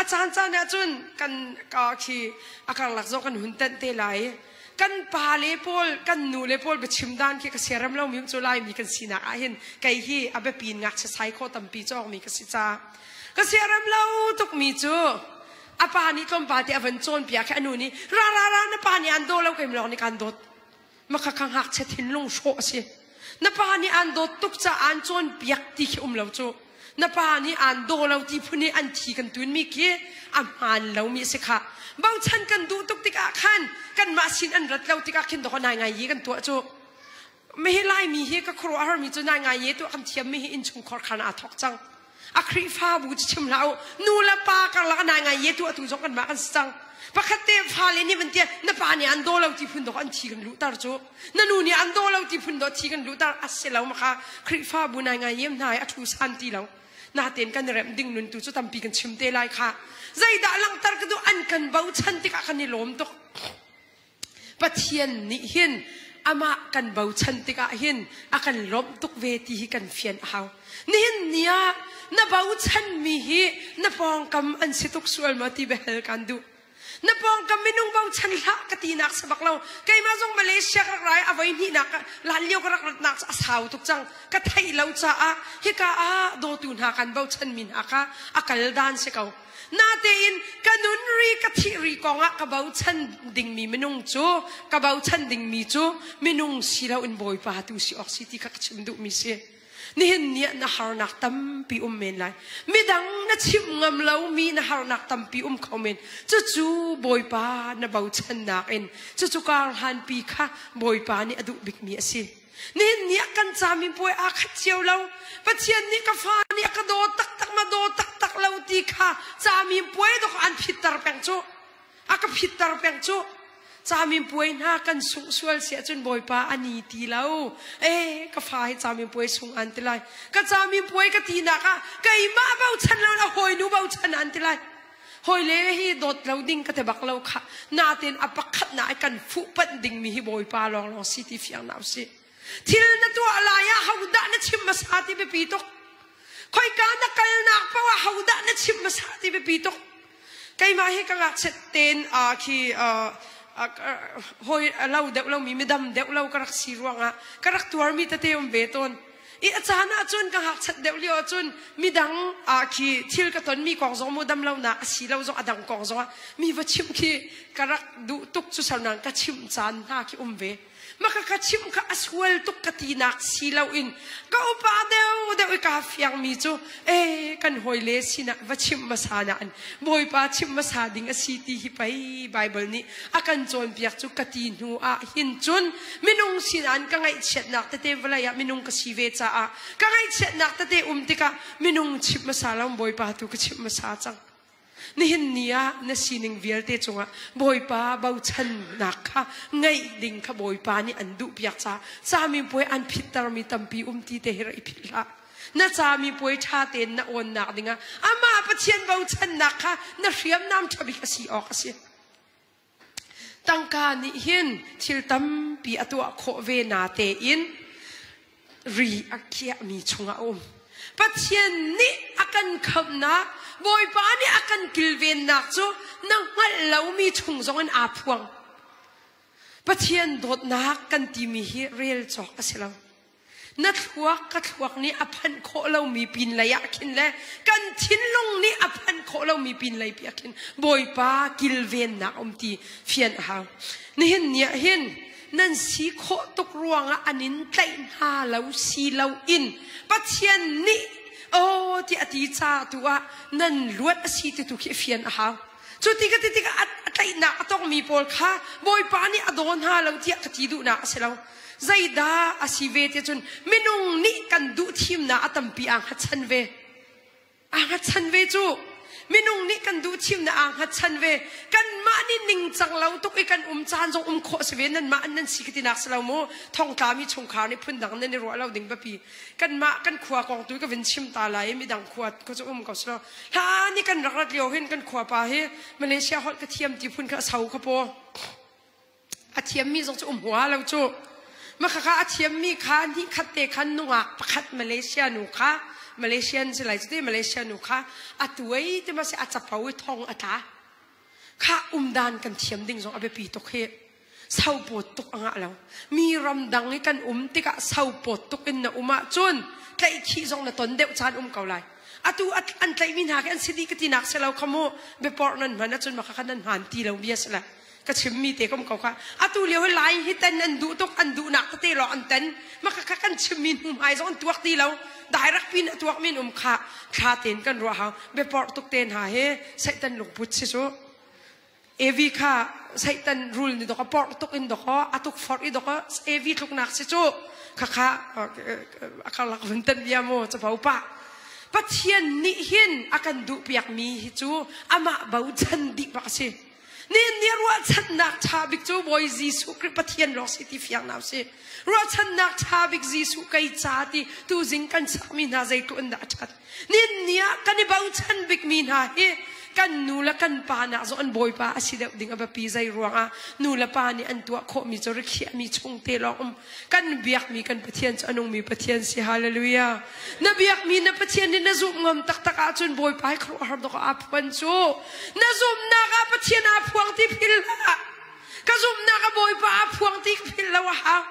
A caan caan ah cun kan ka khi a karlak zong kan hun tenh te lai. Kan pa le pawl, kan nu le pawl biachim dan khi ka siarem lomi cu Laimi kan sinak ah hin kei hi a biapi in ngakchia sai khawh tampi cawkmi ka si ca. Ka siarem lo tukmi cu a pa nih tlawmpal te a van cawnpiak khi a nu nih ra ra ra na pa nih aan daw lo keimah lawng nih kaan dawt. Maka kha ngakchia thinlung hrawh a si. Na pa nih aan dawt tuk caah aan cawnpiak ti khi um lo cu. Na pa nih aan daw lo ti phun i an thi kan tunmi khi a hmaan lomi a si khah. Bochan kan duh tuk tikah khan kanmah sin an rat lo tikah khin dawh nai ngai yi kan tuah cu. Mihi Laimi hi ka khuaruah harmi cu nai ngai ye tuah kan thiammi hi innchungkhar khan aa thawk cang. A Khrihfabu cu chim hlah u. Nu le pa karlak nai ngai ye tu atu zong kanmah kan si cang. Pakhat te fale nih van tiah na pa nih an daw lo ti phun dawk an thi kan luhter cu. Na nu nih an daw lo ti phun dawk thi kan luhter a si lo maka Khrihfabu nai ngai yem hna i a thu san ti lo. Natein kan i remh ding nun tu cu tampi kan chim te lai kha. Zeidah langhter ka duh an kan bochan tikah kan i lawm tuk. Pathian nih hin amah kan bochan tikah hin a kan lawmh tuk ve ti hi kan fian a hau. Nihin ni ah na bochanmi hi na pawngkam an si tuk sual maw ti biahal kan duh. Na pawngkam minung bochan hlah ka tinak si bak lo. Keimah zong Malaysia ka rak rai a voi hnihnak lan lio ka rak ratnak cu a sau tuk cang. Ka theih lo caah hika ah dawtu hna kan bochanmi hna kha a kal dan si ko. Natein ka nun ri ka thih ri kongah ka bochan dingmi minung cu ka bochan dingmi cu minung si loin Bawipa tu si awk si ti kha ka chim duhmi si. Nihin ni ah na harnak tampi um men lai. Midang na chimh ngam lomi na harnak tampi um kho men. Cucu Bawipa na bochannak in cucu kar hlanpi kha Bawipa nih a duh bikmi a si. Nihin ni ah kan camipuai aa khat cio lo. Pathian nih ka fa nih a ka daw taktak ma daw taktak lo ti kha camipuai dok an phitter peng cu. A ka phitter peng cu. Camipuai hna kan sungh sual si ahcun Bawipa a ni ti lo. E ka fa hi camipuai sung an ti lai. Ka camipuai ka tinak ah keimah bochan lo a hawinu bochan an ti lai. Hawile hi dawt lo ding ka ti bak lo kha. Natin a pakhat na kan fuh panh dingmi hi Bawipa lawnglawng si ti fiang na usih. Thil na tuah lai ah hodah na chim hmasa ti biapi tuk. Khoika na kalnak paoh ah hodah na chim hmasa ti biapi tuk. Keimah hi ka ngakchiat tein khi hawi lo deuh lomi midam deuh lo ka rak si ruangah ka rak tuarmi tete um ve tawn. I a caan ahcun ka ngakchiat deuh lio ahcun midang khi thil ka tonmi kong zong mu dam lonak a si lo zong a dang kong zongah mi va chimh khi ka rak duh tuk cu sarnang ka chimh caan hna khi um ve. Maka ka chimh kha a sual tuk ka tinak si loin ka upa deuh deuh i kaa fiangmi cu e kan hawile sinah va chimh hmasa nain Bawipa chimh hmasa ding a si ti hi pei Baibal nih a kan cawnpiak cu ka ti hnu ah hin cun minung sinah ka ngaihchiatnak tete vawlei ah minung ka si ve caah ka ngaihchiatnak tete um tikah minung chimh hmasa lo Bawipa tu ka chimh hmasa cang. Nihin ni ah na sining vialte cungah Bawipa bochannak kha ngeih ding kha Bawipa nih an duhpiak caah camipuai an phittermi tampi um ti te hi rak i philh hlah. Na camipuai ṭha tein na awnnak dingah amah Pathian bochannak kha na hriamnam ṭha bik a si awk a si. Tangka nih hin thil tampi a tuah khawh ve na tein ri a khiahmi chungah a um. Pathian nih a kan khamhnak, Bawipa nih a kan kilvennak cu na hngalh lomi chung zongin aa phuang. Pathian dawtnak kan timi hi rel cawk a si lo. Na thluak ka thluak nih a phanh khawh lomi pin lei ah khin le kan thinlung nih a phanh khawh lomi pin lei pi ah khin Bawipa kilvennak um ti fian a hau. Nihin ni ah hin nan si khawh tuk ruangah an in tlaih hna lo si lo in Pathian nih aw ti a ti ca tu ah nan luat a si ti tu khi fian a hau. Cu ti ka ti tikah a tlaihnak a tongmi pawl kha Bawipa nih a daw hna lo tiah ka ti duhnak a si lo. Zeidah a si ve ti cun minung nih kan duh thimnak a tampi aa hngatchan ve. Aa hngatchan ve cu. Minung nih kan duh thimnak aa hngatchan ve. Kanmah nih ningcang lo tuk i kan um caan zong um khawh si ve. Nanmah an nan si ka tinak si lo mu. Thongtlami chungkhar nih phundang nan i ruah lo ding biapi. Kanmah kan khua kong tu ka vin chim ta lai i midang khua ko cu um ko si lo. Hlan i kan rak rat lio hin kan khua pa hi Malaysia holh ka thiam ti phun kha a so kha paw. A thiammi zong cu um hua lo cu. Makhakha a thiammi kha hnih khat te khan nungak pakhat Malaysia nu kha Malaysian si lai cu ti Malaysia nu kha a tuai ti ma si a capo i thong a tla. Kha umdan kan thiam ding zong a biapi tuk hi. Sopawt tuk a ngah lo. Mi ramdang i kan um tikah sopawt tuk in na um ahcun tlaihkhih zong na ton deuh caan um ko lai. Atu an tlaihmi hna khi an si dih ka tinak si lo kha mu biaporh nan hman ahcun maka kha nan hmaan ti lo bia si lai. Ka chimmi te kom ko kha. Atu lio hi lai hi ten an duh tuk an duhnak tete lawng an ten. Maka kha kan chimmi hnu hmai zong an tuak ti lo. Direct pin a tuak min um kha thla ten kan ruah hau. Biaporh tuk te hna hi Satan lungput si cu. Evi kha Satan rul ni dok a porh tuk in dok a tuk forh i dok a Evi tluknak si cu khakha a karlak vun tan bia mu capo pa Pathian nih hin a kan duh piak mi hi cu amah bochan dih bak a si ni ni ruahchannak ṭha bik cu Bawi Jesuh Khrih Pathian lawng si ti fiang nau si ruahchannak ṭha bik Jesuh kei ca ti tuzing kan sakmi hna zeitluk in dah a ṭhat Nin ni ah kan i bochan bikmi hna hi kan nu le kan pa nak zong an bawipa a si deuh ding a biapi zei ruangah nu le pa nih an tuah khawhmi cu rikhiahmi chung te lawng um kan biakmi kan Pathian cu a nungmi Pathian si hallelujah na biakmi na Pathian nih na zumh ngam taktak ahcun bawipa hi khuaruahhar dawk aa phuan cu na zumhnak ah Pathian aa phuang ti phil hlah ka zumhnak ah bawipa aa phuang ti phil lo a hau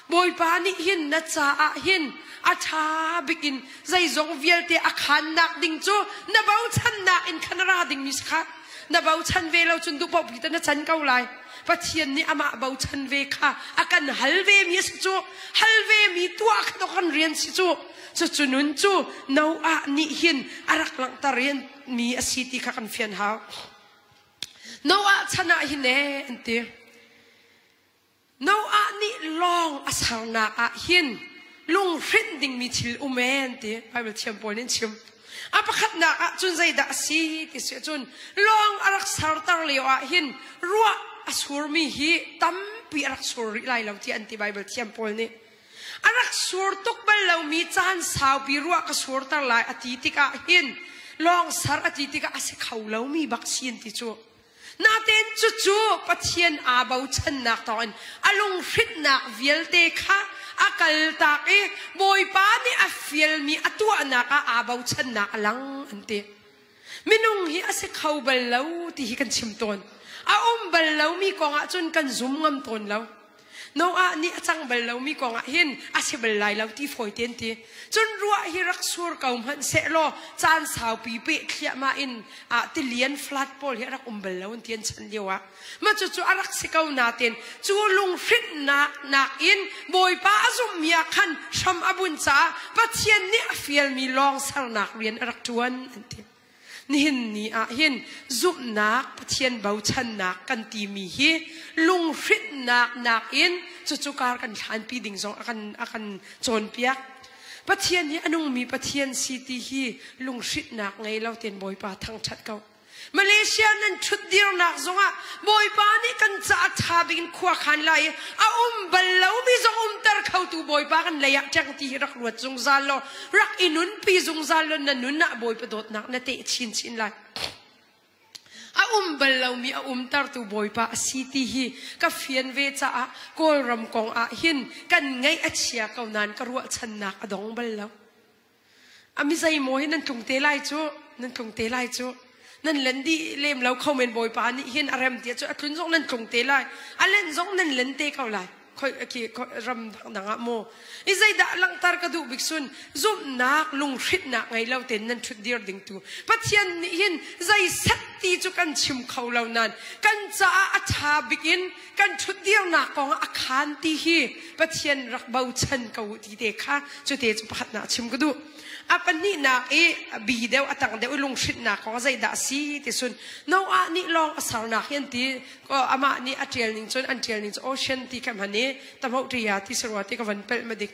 Bawipa nih hin na caah hin a ṭha bik in zeizong vialte a khannak ding cu na bochannak in khan a ra dingmi si kha. Na bochan ve lo cun duh paoh pi na can ko lai. Pathian nih amah bochan ve kha a kan hal ve mi a si cu. Hal ve mi tuah kha kan rian si cu. Cucu nun cu Noah nih hin a rak langhter mi a si ti kha kan fian hau. Noah chan ah hin ee an ti. Noah nih lawng a sernak ah hin lunghrinh dingmi thil um ee an ti. Bible thiam pawl nih an chim. A pakhatnak ah cun zeidah a si ti si ahcun lawng a rak serter lio ah hin ruah a surmi hi tampi a rak sur rih lai lo tiah an ti Bible thiam pawl nih. A rak sur tuk bal lomi caan saupi ruah ka surter lai a ti tikah hin lawng ser a ti tikah a si kho lomi bak si an ti cu. Natein cucu Pathian aa bochannak thawngin a lunghrinhnak vialte kha a kaltak i Bawipa nih a fialmi a tuahnak ah aa bochannak a lang an ti. Minung hi a si kho bal lo ti hi kan chim tawn. A um bal lomi kong ah cun kan zum ngam tawn lo. Noah nih a cang bal lomi kong ah hin a si bal lai lo ti fawi te an ti. Cun ruah hi rak sur ko hmanh sehlaw caan saupi peh thliahmah in ah tilian flood pawl hi a rak um bal lo an ti an chan lio ah. Mah cucu a rak si ko nain cu lunghrinhnak nakin Bawipa a zumhmi ah khan hram a bunh caah Pathian nih a fialmi lawng sernak rian a rak ṭuan an ti. Nihin ni ah hin zumhnak Pathian bochannak kan timi hi lunghrinhnak nakin cucu kar kan hlanpi ding zong a kan a kan cawnpiak. Pathian hi a nungmi Pathian si ti hi lunghrinhnak ngei lo tein Bawipa thangṭhat ko. Malaysia nan ṭhutdirnak zongah Bawipa nih kan caah ṭha bik in khua khan lai i a um bal lomi zong umter khotu Bawipa kan lei ah ṭeng ti hi rak ruat zungzal law rak i nunpi zungzal law na nun ah Bawipa dawtnak na teh chinchin lai. A um bal lomi a umtertu Bawipa a si ti hi ka fian ve caah Kawlram kong ah hin kan ngaih a chia ko nain ka ruahchannak a dong bal lo. A mi zeimaw hi nan tlung te lai cu, nan tlung te lai cu. Nan len dih lem lo kho men Bawipa nih hin a rem ti cu a tlun zong nan tlung te lai. A len zong nan len te ko lai. Khoi khi ram dangdang ah maw. I zeidah langhter ka duh bik sun zumhnak lunghrinhnak ngei lo tein nan ṭhut dir ding tu. Pathian nih hin zei set ti cu kan chim kho lo nan kan caah a ṭha bik in kan ṭhutdirnak kong ah a khaan ti hi Pathian rak bochan ko u ti te kha cute cu pakhatnak chim ka duh. A pahnihnak i bi deuh a tang deuh i lunghrinhnak kong zeidah a si ti sun Noah nih lawng a sernak hi an ti amah nih a ṭial ning cun an ṭial ning cu ocean ti kha hman i tamho ṭia ti sarua ti ka van pelh ma dik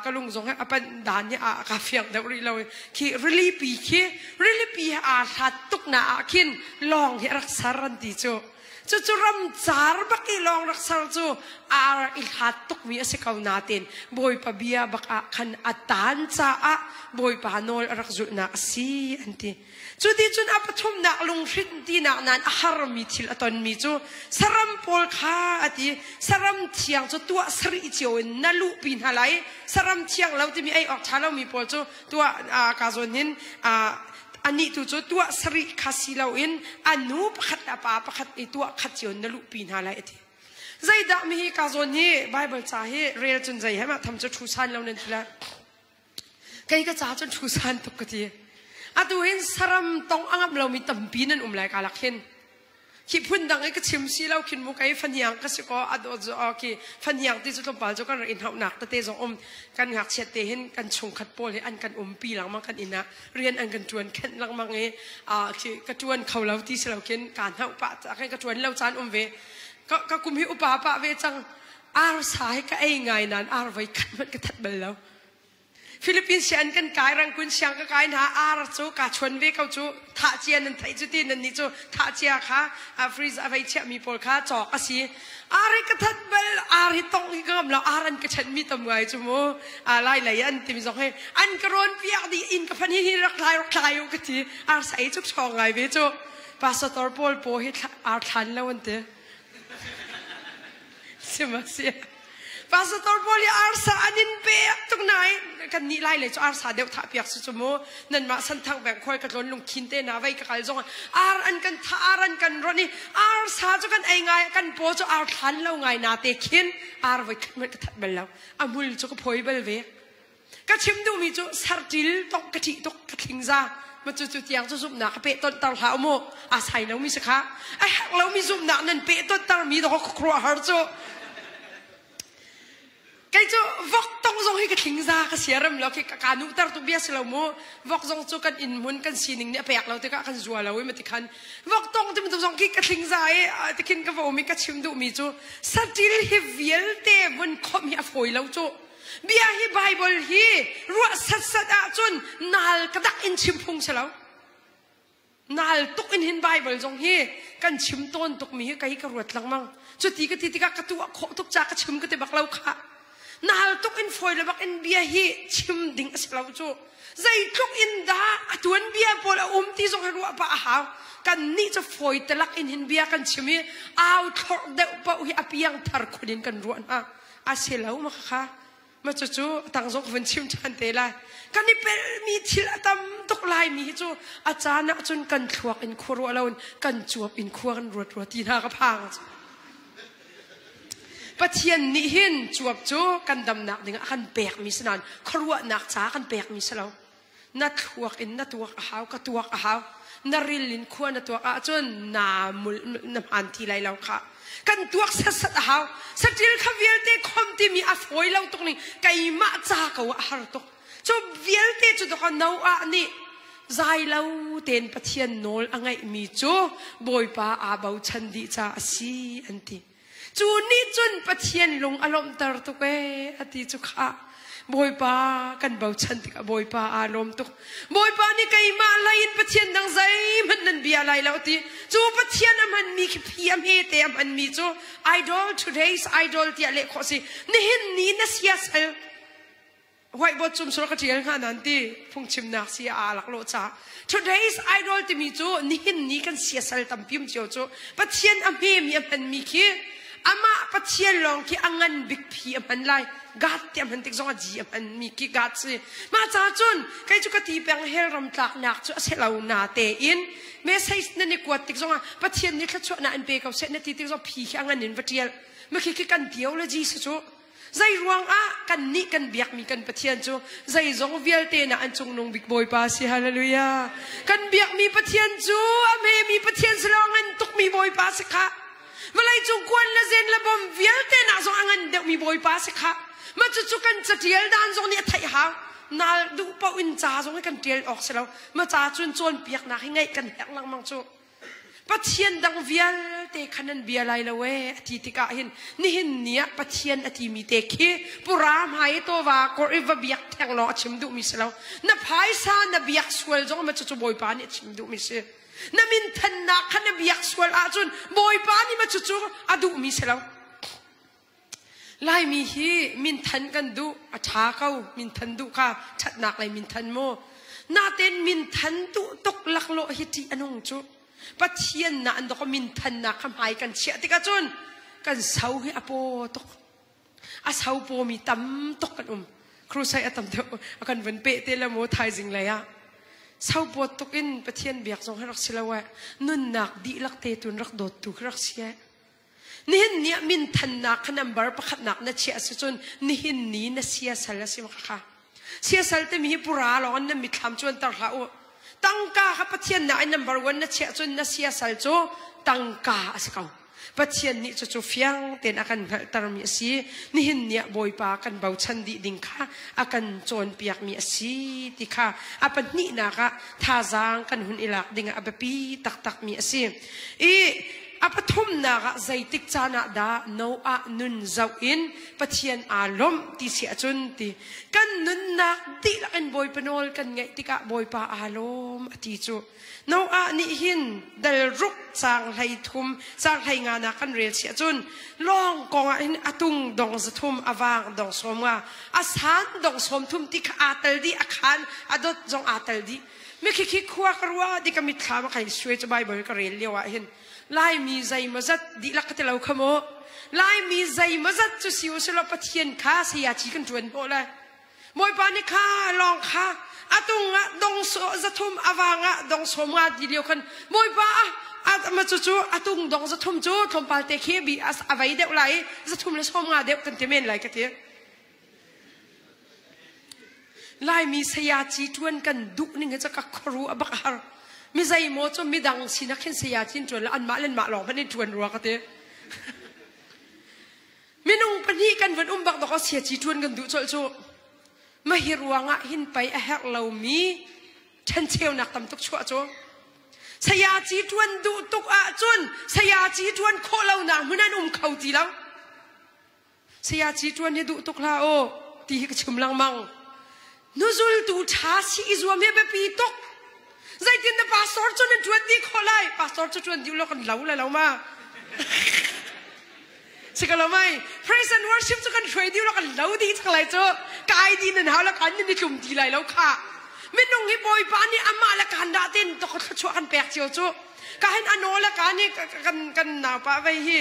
ka lung zong a panh dan hi a ka fiang deuh rih lo khi rilipi khi rilipi aa hlat tuk na ah khin lawng hi a rak ser an ti cu Cucu ramcar bak i lawng rak ser cu aa rak i hlat tukmi a si ko nain Bawipa bia bak ah khan a taan caah Bawipa nawl a rak zulhnak a si an ti. Cu ti cun a pathumnak lunghrinh tinak nain a harmi thil a tonmi cu saram pawl kha a ti saram thiang cu tuah sarih cio in na luhpi hna lai saram thiang lo timi ei awk ṭha lomi pawl cu tuah ka zawn hin anih tu cu tuah sarih kha si loin a nu pakhat le a pa pakhat i tuah khat cio na luhpi hna lai a ti. Zeidah mi hi ka zawn hi Bible ca hi rel cun zei he mah tham cu thu san lo nan ti lai. Kei ka ca cun thu san tuk ka ti. Atu hin saram tong a ngam lomi tampi nan um lai ka lak hin. Khi phun dang i ka chim si lo khin mu kei fahniang ka si ko a dawt zo khi fahniang ti cu tlawmpal cu kan rak in hauhnak tete zong um kan ngakchiat te hin kan chungkhat pawl hi an kan umpi lengmang kan inn ah rian an kan ṭuan khenh lengmang i khi ka ṭuan kho lo ti si lo khin kaa hnauh pah khin ka ṭuan lo caan um ve ka ka kum hi upa pah ve cang arsa hi ka ei ngai nain ar voi khat hmanh ka that bal lo Philippines sian kan kai Rangoon siang ka kai hna ar cu ka chuan ve ko cu thah cia nan theih cu ti nan nih cu thah cia kha freeze a vei chiah mi pawl kha cawk a si ar hi ka that bal ar hi tong hi ka ngam lo ar an ka chen mi tam ngai cu mu lai lei an timi zong hi an ka rawn piak dih in ka phan hi hi rak thlai rak thlai u ka ti ar sai cu ṭhawng ngai ve cu pastor pawl paw hi ar thlan lo an ti Sihmanhsehlaw Pastor pawl hi arsa an in pek tuk nain kan nih lai le cu arsa deuh thah piak si cu mu nanmah santhang beng khuai ka tlawn lungkhin te na vei ka kal zong ar an kan thah ar an kan ron i arsa cu kan ei ngai kan paw cu ar thlan lo ngai na te khin ar voi khat hmanh ka that bal lo a hmul cu ka phawi bal ve ka chim duhmi cu sarṭil tok ka ṭih tuk ka thlingza ma cu cu tiang cu zumhnak ka peh tonter hlah mu a sai lomi si kha a herh lomi zumhnak nan peh tonter mi dawk khuaruahhar cu. Kei cu vok tong zong hi ka thling za ka siarem lo khi ka nu tar tu bia si lo mu. Vok zong cu kan inn hmun kan sining nih a pek lo tikah kan zua lo i ma tikhan vok tong ti bantuk zong khi ka thling za i tikhin ka va um i ka chim duh mi cu satil hi vialte vun khomh hi a fawi lo cu. Bia hi Bible hi ruah satsat ahcun nal ka dak in chim phung si lo. Nal tuk in hin Bible zong hi kan chim tawn tuk mi hi kei ka ruat lengmang. Cuti ka ti tikah ka tuah khawh tuk ca ka chim ka ti bak lo khah. Nal tuk in fawi le bak in bia hi chim ding a si lo cu. Zeitluk in dah a tuan bia pawl a um ti zong hi ruah pah a hau. Kan nih cu fawi telak in hin bia kan chim i au thlorh deuh paoh hi a piang thar khun in kan ruah hna. A si lo ma kha. Ma cucu tang zong ka vun chim ṭhan te lai. Kan i pelmi thil a tam tuk laimi hi cu a caan ah cun kan thluak in khua ruah loin kan cuap in khua kan ruat rua ti hna ka phang. Pathian nih hin cuap cu kan damnak dingah a kan pekmi si nain khuaruahnak ca kan pekmi si lo. Na thluak in na tuak a hau, ka tuak a hau. Na ril in khua na tuak ahcun na mul na hmaan ti lai lo kha. Kan tuak satsat a hau. Saṭil kha vialte khom timi a fawi lo tuk ning keimah ca ko ah a har tuk. Cu vialte cu dawk Noah nih zai lo tein Pathian nawl a ngaihmi cu Bawipa aa bochan dih caah a si an ti. Cu nih cun Pathian lung a lawmhter tuk ee a ti cu khah. Bawipa kan bochan tikah Bawipa aa lawm tuk. Bawipa nih keimah lei in Pathian dang zeihmanh nan bia lai lo ti. Cu Pathian a hmanmi khi phi a hmete a hmanmi cu idol today's idol tiah leh khawh si. Nihin ni na siasal whiteboard cum sur ka ṭial hnga nan ti phungchimnak si a laklawh ca today's idol timi cu nihin ni kan siasal tampi um cio cu Pathian a hmemi a hmanmi khi amah Pathian lawng khi a ngan bik phi a hman lai God ti a hman tik zong a G a hmanmi khi God si mah ca cun kei cu ka ti peng hell ram tlaknak cu a si lo na tein message nan i kuat tik zongah Pathian nih thluachuahnak in pe ko seh na ti tik zong phi khi a ngan in va ṭial ma khi khi kan theology si cu Zeiruang ah kannih kan biakmi kan Pathian cu zeizong vialte na an cungnung bik Bawipa si hallelujah. Kan biakmi Pathian cu a hmemi Pathian si lo a ngan tukmi Bawipa si kha. Vawlei cung kuan le zen le bom vialte nak zong a ngan deuhmi Bawipa si kha. Ma cucu kan catial dan zong nih a theih hau. Nal duh paoh in ca zong hi kan tial awk si lo. Ma ca cun cawnpiaknak hi ngeih kan herh lengmang cu. Pathian dang vialte kha nan bia lai lo ee a ti tikah hin nihin ni ah Pathian a timi te khi pura hmai tawva kor i va biak theng lawng a chim duhmi si lo. Na phaisa na biak sual zong ma cucu Bawipa nih a chim duhmi si. Na minthannak kha na biak sual ahcun Bawipa nih ma cucu a duhmi si lo. Laimi hi minthan kan duh, a ṭha ko, minthan duh kha ṭhatnak lei minthan mu. Natein minthan duh tuk laklawh hi ṭih a nung cu. Pathian na an dok minthannak kha hmai kan chiah tikah cun kan so hi a paw tuk. A so pawmi tam tuk kan um. Crusade a tam deuh a kan vun peh te le mu thaizing lei ah. Sopawt tuk in Pathian biak zong hi rak si lo eh. Nunnak dihlak te tun rak dawt tu khi rak si eh. Nihin ni ah minthannak kha number pakhatnak na chiah si cun nihin ni na siasal a si ma kha. Siasal timi hi pura lawng in nan mitthlam cuanter hlah u. Tangka kha Pathian nak in number one na chiah cun na siasal cu tangka a si ko. Pathian nih cucu fiang tein a kan hngalhtermi a si. Nihin ni ah Bawipa kan bochan dih ding kha a kan cawnpiakmi a si ti kha a pahnihnak ah thazaang kan hun i lak ding ah a biapi taktakmi a si. I A pathumnak ah zeitik caan ah dah Noah nun zoh in Pathian aa lawmh ti si ahcun ti kan nunnak dihlak in Bawipa nawl kan ngaih tikah Bawipa aa lawm a ti cu. Noah nih hin dal ruk caang hlei thum caang hlei nga nak kan rel si ahcun lawng kong ah hin a tung dong zathum a vang dong sawm nga a san dong sawm thum ti kha aa tel dih a khan a dot zong aa tel dih Mikhi khi khua ka ruah di ka mitthlam a kai suai cu Bible ka rel lio ah hin Laimi zeimawzat dihlak ka ti lo kha mu Laimi zeimawzat cu si usulaw Pathian kha sayaci kan ṭuan hnawh le Bawipa nih kha lawng kha atung ah dong zathum awang ah dong sawm nga ti lio khan Bawipa ah ma cu cu atung dong zathum cu tlawmpal te khi bi a vei deuh lai zathum le sawm nga deuh kan ti men lai ka ti Laimi sayaci ṭuan kan duh ning hi cu ka khuaru a bak a har. Mi zeimaw cu midang sinak hin sayaci in ṭuan le anmah le anmah lawng hmanh in ṭuan rua ka ti. Minung pahnih kan van um bak dawk sia ci ṭuan kan duh colh cu. Mah hi ruangah hin pei a herh lomi ṭhencheunak tam tuk chuah cu. Sayaci ṭuan duh tuk ahcun sayaci ṭuan khawh lonak hmun an um kho ti lo. Sayaci ṭuan hi duh tuk hlah u ti hi ka chim lengmang. Nuzultu ṭha si i zuam hi biapi tuk. Zeitin na pastor cu na ṭuan dih khawh lai? Pastor cu ṭuan dih lo kan lo lai lo ma? Si ka lo mai. Praise and worship cu kan hruai dih lo kan lo dih cang lai cu. Kai di nan hau la kan nan i tlum ti lai lo kha. Minung hi Bawipa nih amah le kan dah ten to thluachuah kan pek cio cu. Ka hin ano le ka nih kan kan naupa vei hi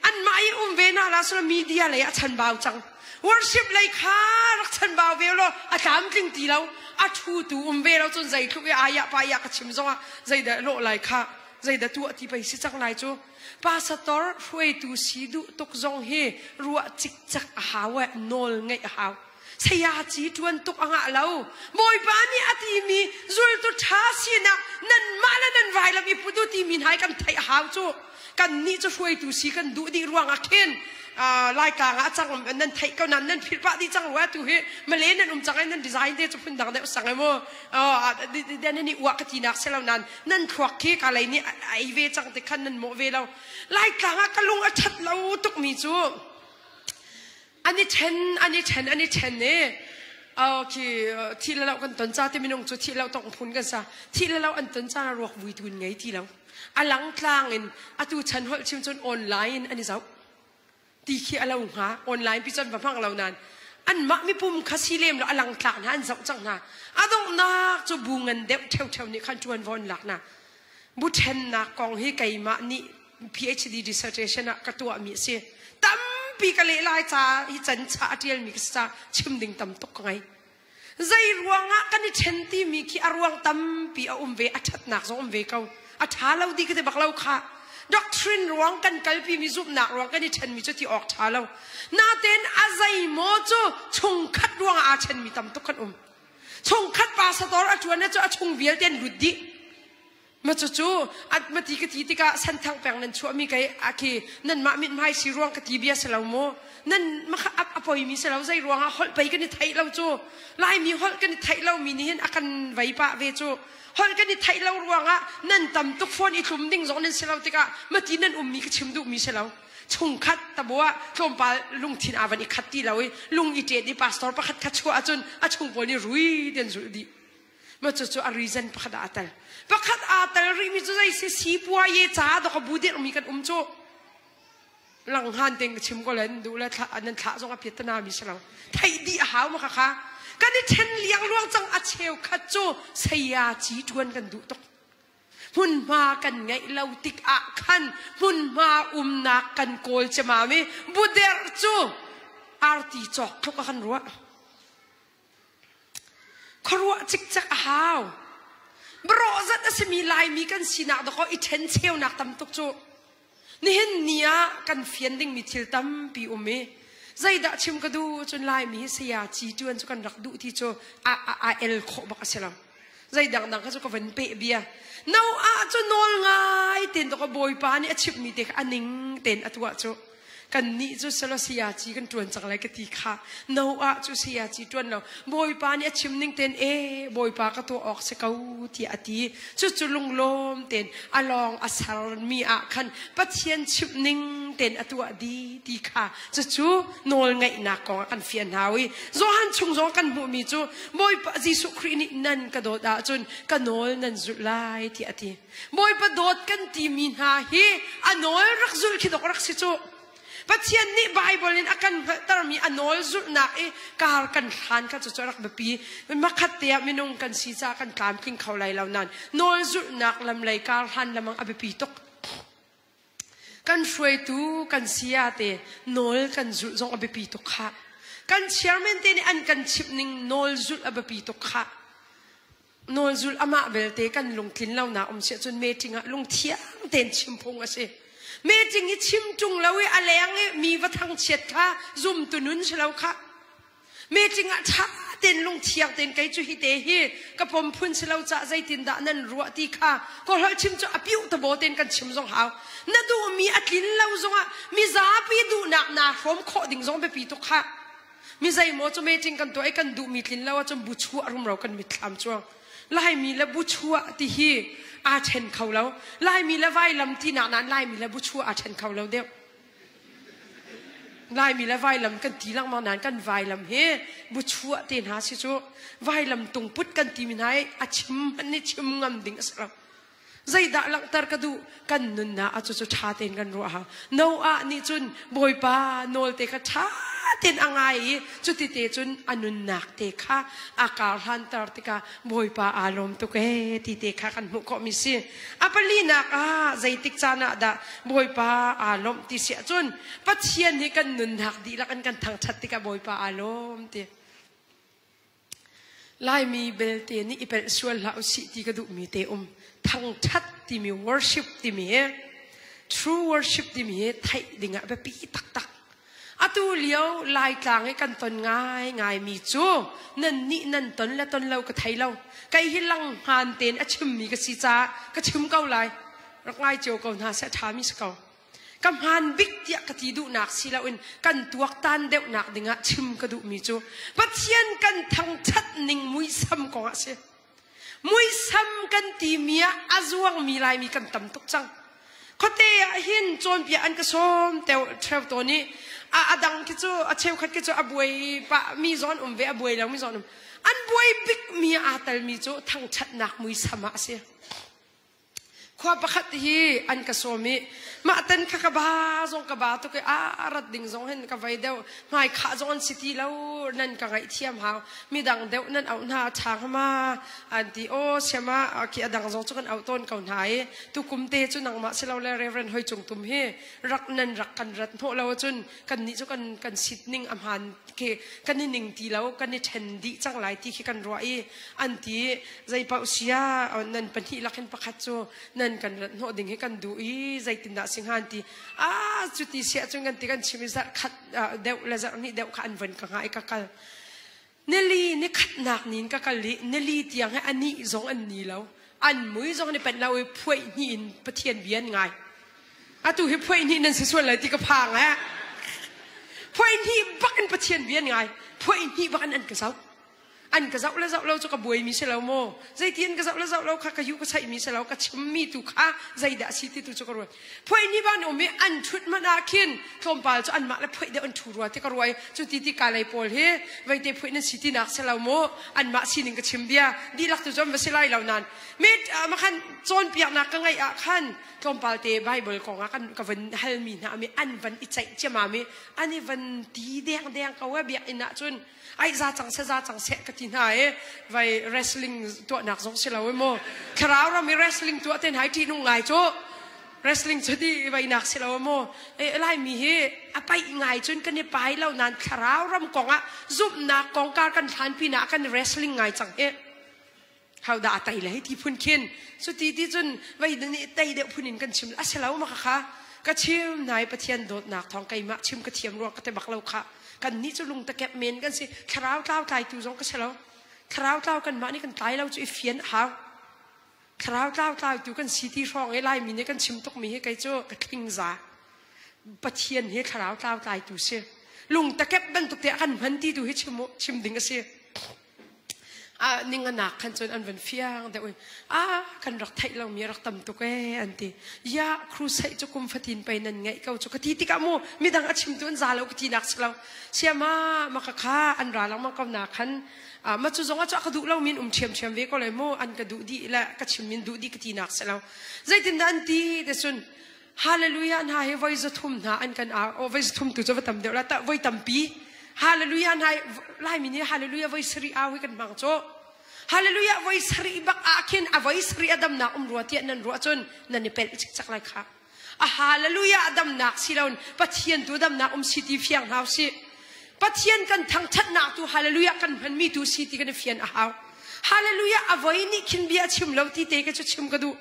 anmah i um ve na la sula media lei a chanbau cang. Worship lei kha rak chanbau ve lo a tlamtling ti lo a thu tu um ve lo cun zeitluk i ayah pa ya ka chim zongah zeidah lawh lai kha zeidah tuah ti pei si cang lai cu. Pastor hruaitu si duh tuk zong hi ruah cikcek a hau eh, nawl ngeih a hau. Sayaci ṭuan tuk a ngah lo. Bawipa nih a timi zultu ṭha sinak nanmah le nan vailam i put u timi hna hi kan theih a hau cu. Kannih cu hruaitu si kan duh dih ruangah khin Laitlang ah a cang nan theih ko nan nan philh pah dih cang rua tu hi Malay nan um cang ai nan design te cu phun dang deuh sang ai mu den ni uah ka ti nak si lo nan nan thluak khi ka lei nih a ei ve cang te khan nan mawh ve lo Laitlang ah ka lung a ṭhat lo tuk mi cu an i ṭhen an i ṭhen an i ṭhen i khi thi le lo kan ton ca ti minung cu thi lo tong phun kan sa thi le lo an ton ca ruak vui tu ngei ti lo a lang tlang in atu chan holh chim cun online in an i zoh ti khi a lo hnga online pi cun va hmang lo nan anmah mipum kha si lem lo a lang tlak hna an zoh cang hna a donghnak cu bu ngan deuh ṭheuṭheu nih khan ṭuan von lak na bu ṭhennak kong hi keimah nih PhD dissertation ah ka tuahmi a si tampi ka leh lai ca hi can cha a ṭialmi ka si ca chim ding tam tuk ka ngei Zei ruangah kan i ṭhen timi khi a ruang tampi a um ve, a ṭhatnak zong um ve ko. A ṭha lo ti ka ti bak lo kha. Doctrine ruang kan kalpimi zumhnak ruang kan i ṭhenmi cu ti awk ṭha lo. Natein a zeimaw cu chungkhat ruangah aa ṭhenmi tam tuk kan um. Chungkhat pastor a ṭuan cu a chung vialte an lut dih. Ma cucu ma ti ka ti tikah senthang peng nan chuahmi kei a khi nanmah mithmai si ruang ka ti bia si lo mu nan ma kha a poimi si lo zei ruangah holh pei kan i theih lo cu Laimi holh kan i theih lomi nih hin a kan vei pah ve cu holh kan i theih lo ruangah nan tam tuk fawn i tlum ding zong nan si lo tikah ma ti nan ummi ka chim duhmi si lo chungkhat tabua tlawmpal lungthin aa van i khat ti lo i lung i ṭet i pastor pakhat kha chuah ahcun a chung pawl nih rui den zulh dih Ma cucu a reason pakhat ah aa tel. Pakhat aa tel rihmi cu zei si sipuaye ca dok a bu dirhmi kan um cu. Langhan ten ka chim ko le nan duh le thla nan thlah zong a piat mi si lo. Theih dih a hau ma kha kha. Kan i then liang luang cang a cheu khat cu saya ci tuan kan duh tuk. Hmunhma kan ngeih lo tik ah khan hmunhma umnak kan kawl cemam i buder cu arti cawk tluk a kan ruah. Khuaruah cikcek a hau. Barawh zat a simi Laimi kan sinak dakaw i ṭhencheunak tam tuk cu. Nihin ni ah kan fian dingmi thil tampi um i zeidah chim ka duh cun Laimi hi saya ci ṭuan cu kan rak duh ti cu a, a, a el khawh bak a si lo. Zei dangdang kha cu ka van peh bia. No ah cu nawl ngai ten dakaw Bawipa nih a chimhmi te kha a ning ten a tuah cu. Kannih cu selaw sayaci kan ṭuan cang lai ka ti kha. Noah cu sayaci ṭuan lo. Bawipa nih a chim ning tein e Bawipa ka tuah awk si ko tiah a ti. Cucu lunglawm tein a lawng a sermi ah khan Pathian chimh ning tein a tuah dih ti kha cucu nawlngaihnak kong ah kan fian hau i Johan chung zong kan hmuhmi cu Bawipa Jesuh Khrih nih nan ka dawt ahcun ka nawl nan zulh lai tiah a ti. Bawipa dawt kan timi hna hi a nawl rak zulh khi dok rak si cu. Pathian nih Bible in a kan hngalhtermi a nawl zulhnak i kar kan hlan kha cu rak biapi. Makhat te ah minung kan si caah kan tlamtling kho lai lo nain nawl zulhnak lam lei kar hlan lamang a biapi tuk. Kan hruaitu kan saya te nawl kan zulh zong a biapi tuk khah. Kan chairman te nih an kan chimh ning nawl zulh a biapi tuk khah. Nawlzul amah belte kan lungtlin lonak um si ahcun meeting ah lungthiang tein chim phung a si. Meeting i chim ṭung lo i a leng i mi va thangchiat kha zumtu nun si lo kha. Meeting ah ṭha ten lungthiang ten kei cu hi te hi ka pom phun si lo ca zeitindah nan ruah ti kha kawlholh chim cu a piuh tabo ten kan chim zong hau. Na duhmi a tlin lo zongah mizapi duhnak naa hrawm khawh ding zong biapi tuk khah. Mi zeimaw cu meeting kan tuah i kan duhmi tlin lo ahcun bu chuah rumro kan mitthlam cuang. Laimi le bu chuah ti hi aa ṭhen kho lo. Laimi le vailam tinak nain Laimi le bu chuah aa ṭhen kho lo deuh. Laimi le vailam kan ti lengmang nain kan vailam hi bu chuah te hna si cu vailam tungput kan timi hna i a chim hmanh nih chim ngam ding a si lo. Zeidah langhter ka duh? Kan nunnak ah cucu ṭha tein kan ruah hau. Noah nih cun Bawipa nawl te kha ṭha tein a ngai i cuti te cun a nunnak te kha a karhlanter tikah Bawipa aa lawm tuk ee ti te kha kan hmuh khawhmi si. A palinak ah zeitik caan ah dah Bawipa aa lawmh ti si ahcun Pathian hi kan nunnak dihlak in kan thangṭhat tikah Bawipa aa lawm ti. Laimi belte nih i pelh sual hlah usih ti ka duhmi te um. Thangṭhat timi worship timi hi true worship timi hi theih dingah biapi taktak. Atu lio Laitlang i kan ton ngaingaimi cu nannih nan ton le ton lo ka thei lo. Kei hi langhngan tein a chimmi ka si caah ka chim ko lai. Rak ngai cio ko hna seh a ṭhami si ko. Ka hmaan bik tiah ka ti duhnak si loin kan tuaktan deuhnak dingah chim ka duhmi cu Pathian kan thangṭhat ning muisam kong ah si. Muisam kan timi ah a zuangmi Laimi kan tam tuk cang. Khuate ah hin cawnpiak an ka sawm ṭheo tawn i a dang khi cu a cheukhat khi cu a buai pah mi zawn um ve a buai lo mi zawn um. An buai bikmi aa telmi cu thangṭhatnak muisam ah a si. Khua pakhat hi an ka sawm i mah ten kha ka ba zong ka ba tuk i a rat ding zong hin ka vei deuh hmai khah zong an si ti lo nan ka ngaihthiam hau midang deuh nan auh hna ṭha hnga ma an ti aw siama khi a dang zong cu kan auh tawn ko hna i tukum te cu nangmah si lo le Reverend Hoi Cung Tum hi rak nan rak kan rat hnawh lo ahcun kan nih cu kan kan sit ning a hmaan khi kan i ning ti lo kan i ṭhen dih cang lai ti khi kan ruah i an ti Zeipaoh sia nan pahnih lakin pakhat cu nan kan rat hnawh ding hi kan duh i zeitindah si hnga an ti. Ah cuti siah cun kan ti kan chim i zarh khat deuh le zarh hnih deuh kha an von ka hngah i ka kal. Nili ni khatnak ni in ka kal i nili tiang hi a nih zong an ni lo. An mui zong an i penh lo i phuaih hnih in Pathian bia an ngai. Atu hi phuaih hnih nan si sual lai ti ka phang eh. Phuaih hnih bak in Pathian bia an ngai. Phuaih hnih bak in an ka zoh. An ka zoh le zoh lo cu ka buaimi si lo maw? Zeiti an ka zoh le zoh lo kha ka yu ka chaihmi si lo, ka chimmi tu kha zeidah a si ti tu cu ka ruat. Phuai ni ban um i an ṭhut hmanh ah khin tlawmpal cu anmah le phuaih deuh an ṭhu rua ti ka ruai. Cu ti ti ka lei pawl hi veite phuaih nan si tinak si lo maw? Anmah sining ka chim bia. Dihlak tu cu an va si lai lo nain. Mit makhan cawnpiaknak ka ngeih ah khan tlawmpal te Bible kong ah kan ka van halmi hna mi an van i ceih ciamam i an i van ti dengdeng ko e biakinn ah cun ai za cang seh za cang seh ka ti hna i vai wrestling tuahnak zong si lo i mu thlarau ram i wrestling tuah te hna i ṭihnung ngai cu wrestling cu ti vai nak si lo mu e laimi hi a paih ngai cun kan i pai lo nan thlarau ram kong ah zumhnak kong kar kan hlan pinah kan wrestling ngai cang hi hau dah a tai le hei ti phun khin cu ti ti cun vei nih tei deuh phun in kan chim a si lo ma kha ka chim nai pathian dawtnak thawng keimah chim ka thiam ruang ka te bak lo kha kan nih cu lung takep men kan si thlarau tlau tlaitu zong ka si lo thlarau tlau kan mah nih kan tlai lo cu i fian hau thlarau tlau tlaitu kan si ti hrawng i laimi nih kan chim tuk mi hi kei cu ka thling za pathian hi thlarau tlau tlaitu si lung takep bantuk te kan hman ti tu hi chim chim ding a si Ah ninganak khan cun an van fiang deuh i ah kan rak theih lomi a rak tam tuk ee an ti. Ya crusade cu kum fatin pei nan ngeih ko cu ka ti tikah mu midang a chimtu an za lo ka ti nak si lo. Siama maka kha an ra lengmang ko na khan ma cu zong ah cu a ka duh lomi an um ṭhiamṭhiam ve ko lai mu an ka duh dih le ka chim in duh dih ka ti nak si lo. Zeitindah an ti te cun Hallelujah hna hi voi 300 hna an kan au. Oh, voi 300 tu cu va tam deuh la. Ta voi tampi. Hallelujah hna Laimi nih hallelujah voi sarih au hi kan hmang cu. Hallelujah voi sarih bak ah khin a voi sarih a damnak um rua tiah nan ruah cun nan i pelh cikcak lai kha. A hallelujah a damnak si loin Pathian tu damnak um si ti fiang hna usih. Pathian kan thangthatnak tu hallelujah kan hmanmi tu si ti kan i fian a hau. Hallelujah a voi nih khin bia chim lo ti te ka cu chim ka duh.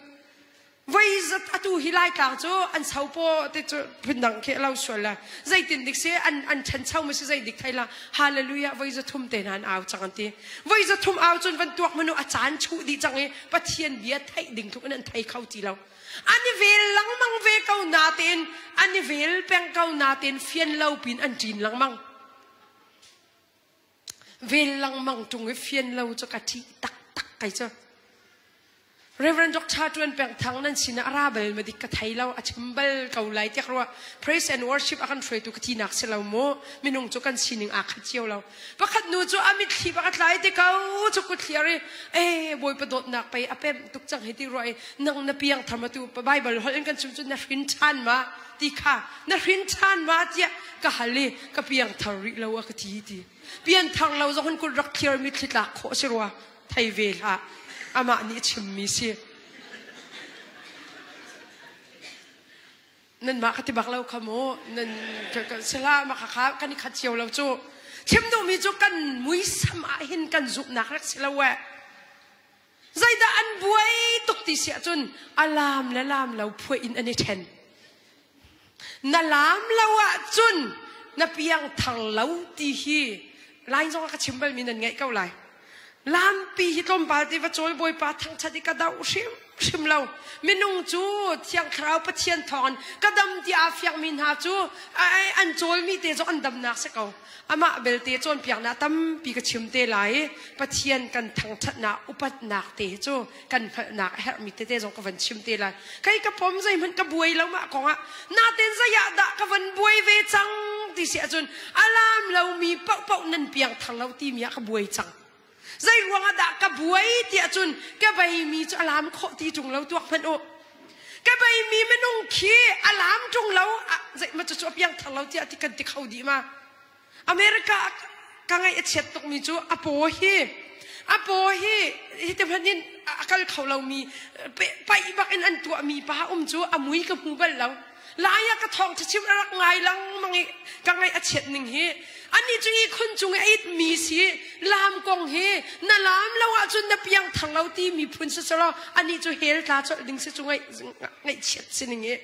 Voi zat atu hi Laitlang cu an sopaw te cu phundang khi lo sual la. Zeitin dik si an an ṭhancho ma si zei dik thei la. Hallelujah voi za thum te hna an au cang an ti. Voi za thum au cun van tuak manu a caan chuh dih cang i Pathian bia theih ding tluk in an thei kho ti lo. An i vel lengmang ve ko natein an i vel peng ko natein fian lo pin an ṭin lengmang. Vel lengmang ṭung i fian lo cu ka ṭih taktak kai cu. Reverend Dr. Tuan Peng Thang nan sinah a ra bal ma dik ka thei lo a chim bal ko lai tiak rua praise and worship a kan hruaitu ka tinak si lo mu minung cu kan sining aa khat cio lo pakhat nu cu a mitthli bak a tlai te ko cu kut thliar i e bawipa dawtnak pei a pem tuk cang hi ti rua i nang na piang tham atu Bible holh in kan chim cu na hrin ṭhan ma ti kha na hrin ṭhan ma tiah ka hal i ka piang thar rih lo a ka ti ti pian thar lo zong hun kut rak thliar mitthli tlak khawh si rua thei ve hlah amah nih a chimmi si nanmah ka ti bak lo kha mu nan sila mah kha kan i khat cio lo cu chim duhmi cu kan muisam ah hin kan zumhnak rak si lo eh zeidah an buai tuk ti si ahcun a laam le laam lo phuah in an i ṭhen Na laam lo ahcun na piangthar lo ti hi Lai zong ah ka chim balmi nan ngaih ko lai. Lampi hi tlawmpal te va cawl Bawipa thangṭhat i ka doh hrimhrim lo. Minung cu Thiang Thlarau Pathian thawngin ka dam ti aa fiangmi hna cu an cawlmi te zong an damnak si ko. Amah belte cawnpiaknak tampi ka chim te lai i Pathian kan thangṭhatnak upatnak te hi cu kan hngalhnak a herhmi tete zong ka van chim te lai. Kei ka pom zeihmanh ka buai lo mah kongah natin zeiah dah ka van buai ve cang ti si ahcun a laam lomi paohpaoh nan piangthar lo timi ah ka buai cang. Zei ruangah dah ka buai ti ahcun ka beimi cu a laam khawh ti ṭung lo tuak hmanh u. Ka beimi minung khi a laam ṭung lo zei ma cu a piangthar lo tiah ti kan ti kho dih ma. America ka ngaih a chiat tukmi cu a paw hi a paw hi hiti hmanh in a kal kho lomi paih bak in an tuahmi pa um cu a mui ka hmu bal lo. Lai ah ka thawng chim a rak ngai lengmang i ka ngaih a chiat ning hi ani cu i khun cung i a itmi si lam kong hi na lam lo ahcun na piang thar lo ti miphun si selaw ani cu hell tla colh ding si cu ngaih ngaihchiat si ning hi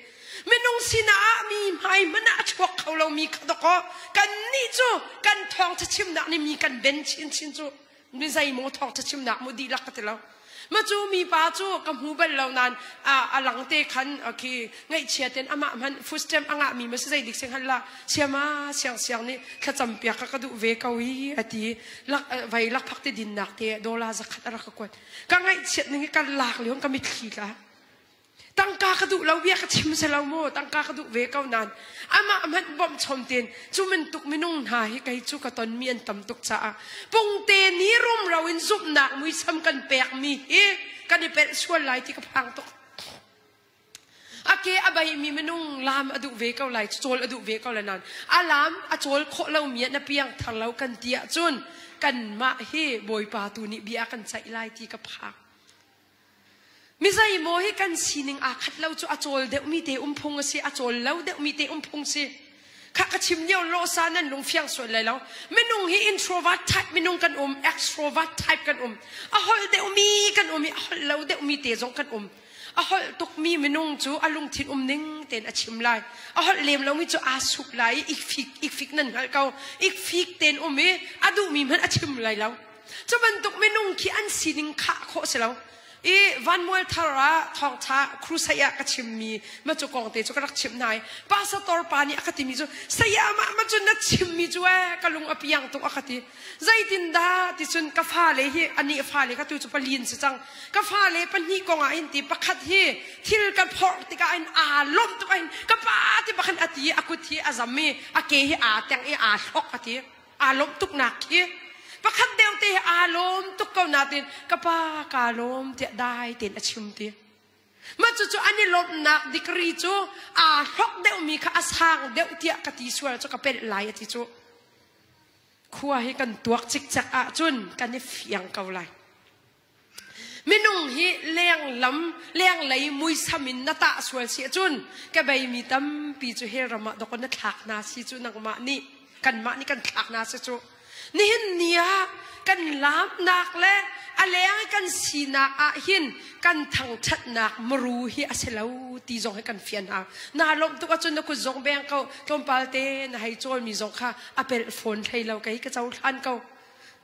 Minung sinah ah mi hmai hmanh ah a chuak kho lomi kha dawkaw kannih cu kan thawngṭha chimnak nih mi kan ben chinchin cu mi zeimaw thawngṭha chimnak mu dihlak ka ti lo. Ma cu mipa cu ka hmu bal lo nain a lang te khan khi ngaihchia ten amah hmanh food stamp a ngahmi ma si zei dik sing hal la siama siang siang nih thlacam piak ka ka duh ve ko i a ti lak vai lakphak te dinnak te dollar zakhat a rak ka kuat ka ngaihchiat ning hi ka lak lio ka mitthli tla Tangka ka duh lo bia ka chim se lo mu tangka ka duh ve ko nain amah hmanh bawmh chom ten cu bantuk minung hna hi kei cu ka tonmi an tam tuk caah pungte ni rumro in zumhnak muisam kan pekmi hi kan i pelh sual lai ti ka phang tuk. A ke a beimi minung lam a duh ve ko lai cawl a duh ve ko lai nain a lam a cawl khawh lomi ah na piang thar lo kan ti ahcun kanmah hi Bawipa tu nih bia kan ceih lai ti ka phang. Mi zeimaw hi kan sining aa khat lo cu a cawl deuhmi te um phung a si, a cawl lo deuhmi te um phung si. Kha ka chim lio lawsa nan lung fiang sual lai lo. Minung hi introvert type minung kan um, extrovert type kan um. A holh deuhmi kan um i a holh lo deuhmi te zong kan um. A holh tukmi minung cu a lungthin um ning tein a chim lai. A holh lem lomi cu aa sup lai i ikfik ikfik nan hngalh ko. Ikfik tein um i a duhmi hmanh a chim lai lo. Cu bantuk minung khi an sining khah khawh si lo. I vanmual thar ah thawngtha crusade ah ka chimmi ma cu kong te cu ka rak chimh hna i pastor pa nih a ka timi cu saya mah ma cu na chimmi cu ee ka lung a piang tuk a ka ti. Zeitin dah ti cun ka fale hi anih fale ka tu cu palin si cang. Ka fale pahnih kong ah hin ti pakhat hi thil ka phorh tikah hin aa lawmh tuk ah hin ka pa ti bakhin a ti i a kut hi a zam i a ke hi aa teng i aa hlok a ti. Aa lawmh tuknak khi pakhat deuh te hi aa lawm tuk ko nain ka pa kaa lawm tiah dai tein a chim ti. Mah cucu an i lawmhnak degree cu aa hlok deuhmi kha a sang deuh tiah ka ti sual cu ka pelh lai a ti cu. Khua hi kan tuak cikcek ahcun kan i fiang ko lai. Minung hi lenglam, lenglei muisam in na tah sual si ahcun ka beimi tampi cu hell ram ah dawk na thlak hna si cu nangmah nih kanmah nih kan thlak hna si cu. Nihin ni ah kan laamnak le a leng i kan sinak ah hin kan thangṭhatnak muru hi a si lo ti zong hi kan fian hau. Naa lawmh tuk ahcun na kut zong beng ko, tlawmpal te na hei cawlmi zong kha a pelh fawn hlei lo kei ka cohlan ko.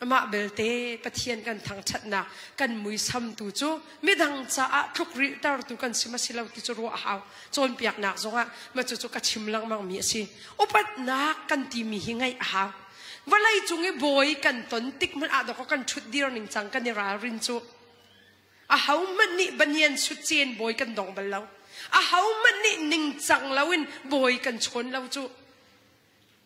Amah belte Pathian kan thangṭhatnak kan muisam tu cu midang caah tlukrilhtertu kan si ma si lo ti cu ruah a hau. Cawnpiaknak zongah mah cucu ka chim lengmangmi a si. Upatnak kan timi hi ngaih a hau. Vawlei cung i bawi kan ton tik hmanh ah dawkaw kan ṭhutdir ning cang kan i ralrin cu. Ahohmanh nih banian sutcen bawi kan dong bal lo. Ahohmanh nih ningcang loin bawi kan chawn lo cu.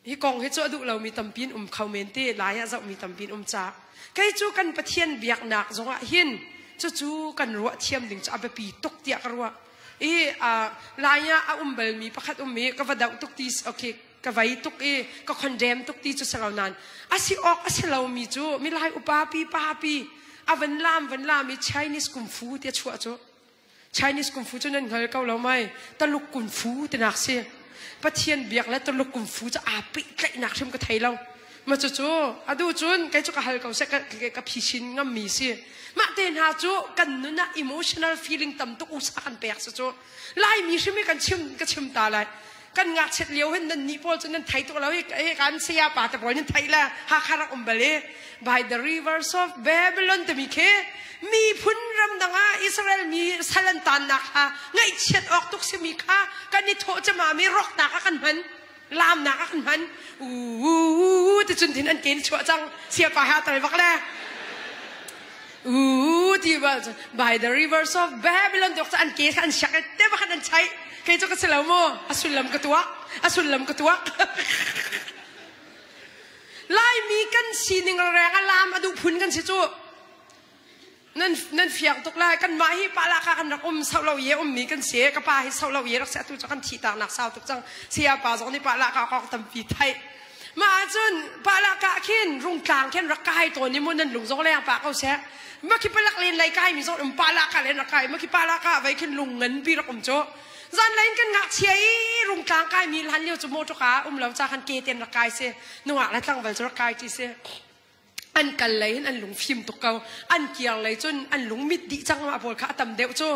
Hi kong hi cu a duh lomi tampi in um kho men te, lai ah zohmi tampi in um ca. Kei cu kan Pathian biaknak zongah hin cucu kan ruah thiam ding cu a biapi tuk tiah ka ruah. I lai ah a um balmi pakhat um i ka va doh tuk ti okay ka vei tuk i ka condemn tuk ti cu si lo nain a si awk a si lomi cu milai upa pi pa pi a van lam van lam i Chinese kung fu ti a chuah cu Chinese kung fu cu nan hngal ko lo mai Taluk kung fu tinak si Pathian biak le Taluk kung fu cu aa pehtlaihnak hrim ka thei lo ma cu cu adu cun kei cu ka hal ko seh ka ka phi chin ngammi si mah te hna cu kan nun ah emotional feeling tam tuk usa kan pek si cu Laimi hrim hi kan chim ka chim ta lai kan ngakchiat lio hin nan nih pawl cu nan thei tuk lo hi kan saya pa te pawl nan thei le Hakha rak um bal i by the rivers of Babylon timi khi miphun ramdang ah Israel mi sal an tannak kha ngaihchiat awk tuk simi kha kan i thawh cama mi roknak ah kan hman lamnak ah kan hman u ti cun thin an ken chuah cang siapa ha tal bak le u ti ba by the rivers of Babylon dok an ke an siak te ba an chai kei cu ka si lo mu a sullam ka tuak a sullam ka tuak Laimi kan sining reng a lam a duh phun kan si cu Nan nan fiang tuk lai. Kanmah hi palaka kan rak um sau lo ye ummi kan si. Ka pa hi sau lo ye rak si atu cu kan thi tak nak sau tuk cang. Saya pa zong nih palaka kong tampi theih. Mah ahcun palaka khin rungtlang khin rak kai tawn i mu nan lung zong leng pa ko seh. Ma khi palak len lei kai mi zong um palaka len rak kai ma khi palaka vei khin lung ngan pi rak um cu. Zan lein kan ngakchia i rungtlang kai mi hlan lio cu motor ka um lo ca khan ke ten rak kai si. Nungak le tlangval cu rak kai ti si. An kal lei hin an lung fim tuk ko an kiar lei cun an lung mit dih cang mah pawl kha a tam deuh cu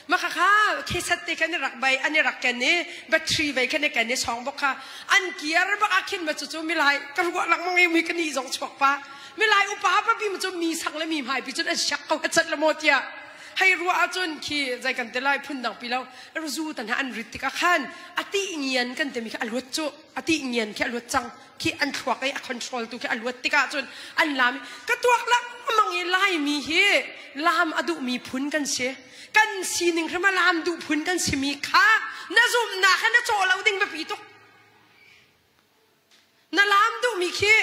mah kha kha kheset te khan i rak bai an i rak ken i battery vei khan i ken i song bok kha an kiar bak ah khin ma cu cu milai ka ruah lengmang i mi ka ni zong chuak pa milai upa pa pi ma cu mi sang le mi hmai pi cun an siak ko chat la maw tiah hei ruah ahcun khi zai kan te lai phun dang pi lo zu tan ha an rit tikah khan a ti ngian kan te mi kha a luat cu a ti ngian khi a luat cang khi an thluak i a control tu khi a luat tikah cun an lam i ka tuak lengmang i Laimi hi lam a duhmi phun kan si kan sining hrim a lam duh phun kan simi kha na zumhnak he na cawh lo ding biapi tuk na lam duhmi khi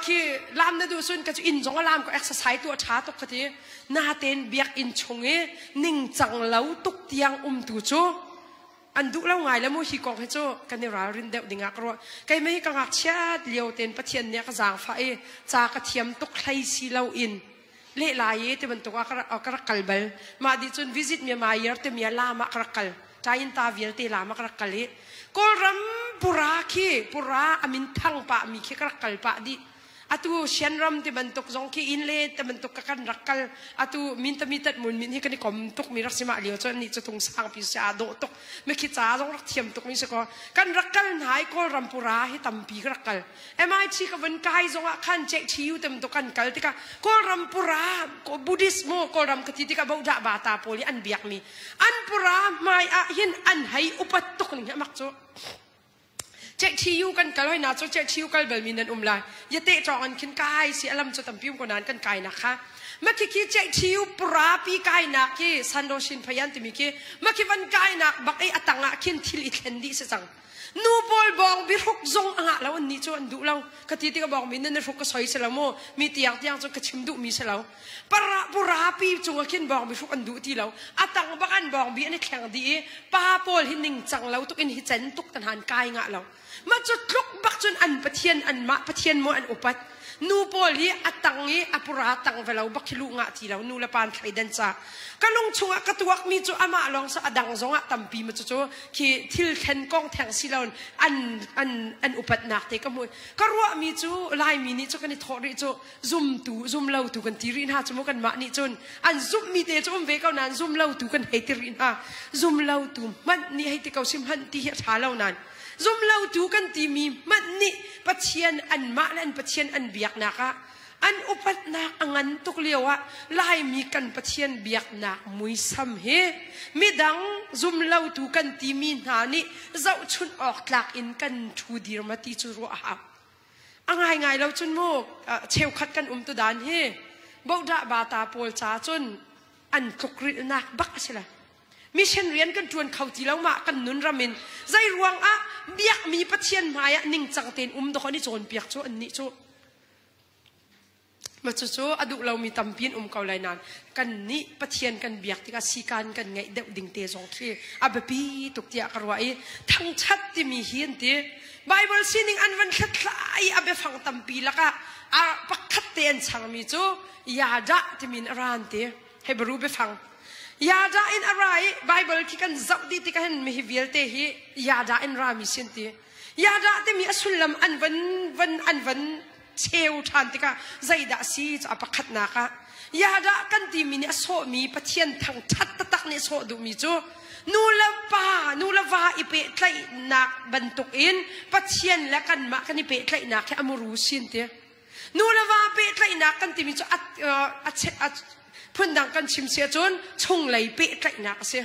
khi lam na duh cun ka cu inn zong a lam ko exercise tu a ṭha tuk ka ti natein biakinn chung i ningcang lo tuk tiang um tu cu An duh lo ngai le mu hi kong hi cu kan i ralrin deuh ding ah ka ruah. Keimah hi ka ngakchiat lio tein Pathian nih a ka zaangfah i ca ka thiam tuk hlei si lo in lehlai i ti bantuk ah ka rak kal bal. Mah dih cun visit Myanmar year timi ah lam ah ka rak kal. Ṭayin-ta vialte lam ah ka rak kal i Kawlram pura khi pura a min thang pah mi khi ka rak kal pah dih. Atu Shanram ti bantuk zong khi inn le ti bantuk ka kan rak kal. Atu min tami tat mun min hi kan i kom tuk mi rak si mah lio cu ni cu tung sang pi si aa dawh tuk. Mi khi ca zong rak thiam tuk mi si ko. Kan rak kal hna i Kawlram pura hi tampi ka rak kal. MIT ka vun kai zong ah khan JTU ti bantuk kan kal tikah Kawlram pura Buddhist mu Kawlram ka ti tikah bodah bata pawl hi an biak mi. An pura hmai ah hin an hei upat tuk ning hi amak cu. Ceihṭhiyu kan kal hoi na cu ceihṭhiyu kal balmi nan um lai. Yate ṭawng an khin kai si alam cu tampi um ko nain kan kainak kha. Makhikhi ceihṭhiyu purapi kainak khi Sandoshin phayan timi khi makhi van kainak bak i atang ah khin thil i thlen dih si cang. Nu pawl bawng bihruk zong a ngah lo an nih cu an duh lo. Ka ti tikah bawng mi nan hruk ka soi si lo mu. Mi tiang tiang cu ka chim duh mi si lo. Para purapi cung ah khin bawng bihruk an duh ti lo. Atang bak an bawng bi an i thleng dih i pa pawl hi ningcang lo tuk in hi cen tuk tan han kai ngah lo. Ma cu tluk bak cun an pathian an mah pathian maw an upat. Nu pawl hi a tang i a pura tang ve lo bak hi lu ngah ti lo nu le pa an thleidan ca. Ka lung chungah ka tuak mi cu amah lawng sa a dang zongah tampi ma cu khi thil thlen kong theng si lo an an an upatnak te ka hmu. Ka ruah mi cu Laimi nih cu kan i thawh rih cu zumtu zumlotu kan ti rih hna cu mu kanmah nih cun an zumhmi te cu um ve ko nain zumlotu kan hei ti rih hna. Zumlotu hmanh nih hei ti ko sim hmanh ti hi a ṭha lo nain Zumlotu kan timi hmanh nih Pathian anmah le an Pathian an biaknak ah an upatnak a ngan tuk lio ah Laimi kan Pathian biaknak muisam hi midang zumlotu kan timi hna nih zohchunh awk tlak in kan ṭhu dir ma ti cu ruah a hau. A ngaingai lo cun mu cheukhat kan um tu dan hi bodah bata pawl ca cun an tlukrilhnak bak a si lai. Mission rian kan ṭuan kho ti lo mah kan nun ram in zei ruang ah biakmi Pathian hmai ah ningcang tein um dawh an i cawnpiak cu annih cu ma cucu a duh lomi tampi an um ko lai nain kan nih Pathian kan biak tikah sikan kan ngeih deuh ding te zong khi a biapi tuk tiah ka ruah i thangṭhat timi hi an ti Bible sining an van hlathlai a biafang tampi lakah a pakhat te an changmi cu yadah timi in a ra an ti Hebrew biafang Yada in a ra i Bible khi kan zoh dih tikah hin mihi vialte hi Yada in rami sin ti. Yada timi a sullam an van van an van cheu ṭhan tikah zeidah si cu a pakhatnak ah Yada kan timi nih a sawhmi Pathian thangṭhat taktak nih a sawh duhmi cu nu le pa nu le va i pehtlaihnak bantuk in Pathian le kanmah kan i pehtlaihnak hi a muru sin ti. Nu le va pehtlaihnak kan timi cu a, a, phundang kan chim si ahcun chunglei pehtlaihnak a si.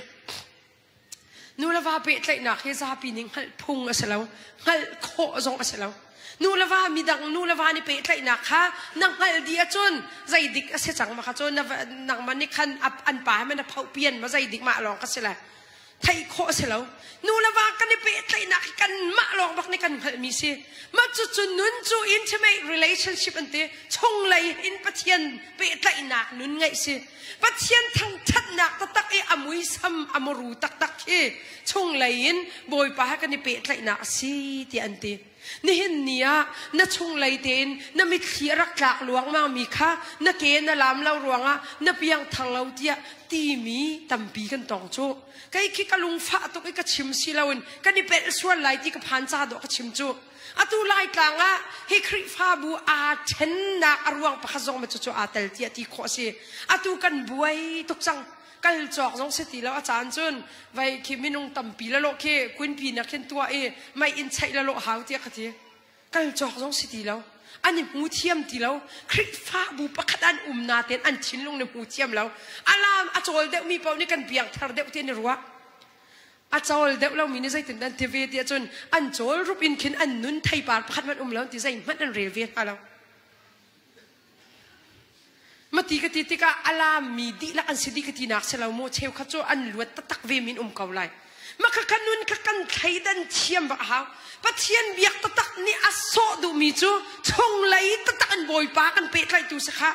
Nu le va pehtlaihnak hi zapi nih hngalh phung a si lo, hngalh khawh zong a si lo. Nu le va midang nu le va nih pehtlaihnak kha na hngalh dih ahcun zeidik a si cang ma kha cun nangmah nih khan an pa he man a phoh pian ma zeidik mah lawng ka si lai. Theih khawh a si lo. Nu le va kan i pehtlaihnak hi kanmah lawng bak nih kan hngalhmi si. Mah cucu nun cu intimate relationship an ti. Chunglei in Pathian pehtlaihnak nun ngeih si. Pathian thangṭhatnak taktak i a muisam a muru taktak khi chunglei in Bawipa he kan i pehtlaihnak a si tiah an ti. Nihin ni ah na chunglei tein na mitthli a rak tlak luangmang mi kha na ke na lam lo ruangah na piang thang lo tiah timi tampi kan tong cu. Kei khi ka lungfah tuk i ka chim si loin kan i pelh sual lai ti ka phan ca dawh ka chim cu. Atu Laitlang ah hi Khrihfabu aa ṭhennak a ruang pakhat zong ma cucu aa tel tiah ti khawh a si. Atu kan buai tuk cang. Kal cawk zong si ti lo a caan cun vai khi minung tampi la lawh khi kunpi na khin tuah i mei in cheih la lawh hau tiah ka ti. Kal cawk zong si ti lo. An i hmu thiam ti lo. Khrihfabu pakhat an um na tein an thinlung nih hmu thiam lo. Alam a cawl deuhmi paoh nih kan piang thar deuh ti an i ruah. A cawl deuh lomi nih zeitin an ti ve ti ahcun an cawl rup in khin an nun theipar pakhat hmanh um lo ti zeihmanh an rel ve hna lo. Mati ka ti tikah a laammi dihlak an si dih ka tinak si lo mu cheukhat cu an luat taktak ve min um ko lai. Maka ka nun kha kan thleidan thiam bak a hau. Pathian biak taktak nih a sawh duhmi cu chunglei taktak in Bawipa kan pehtlaihtu si kha.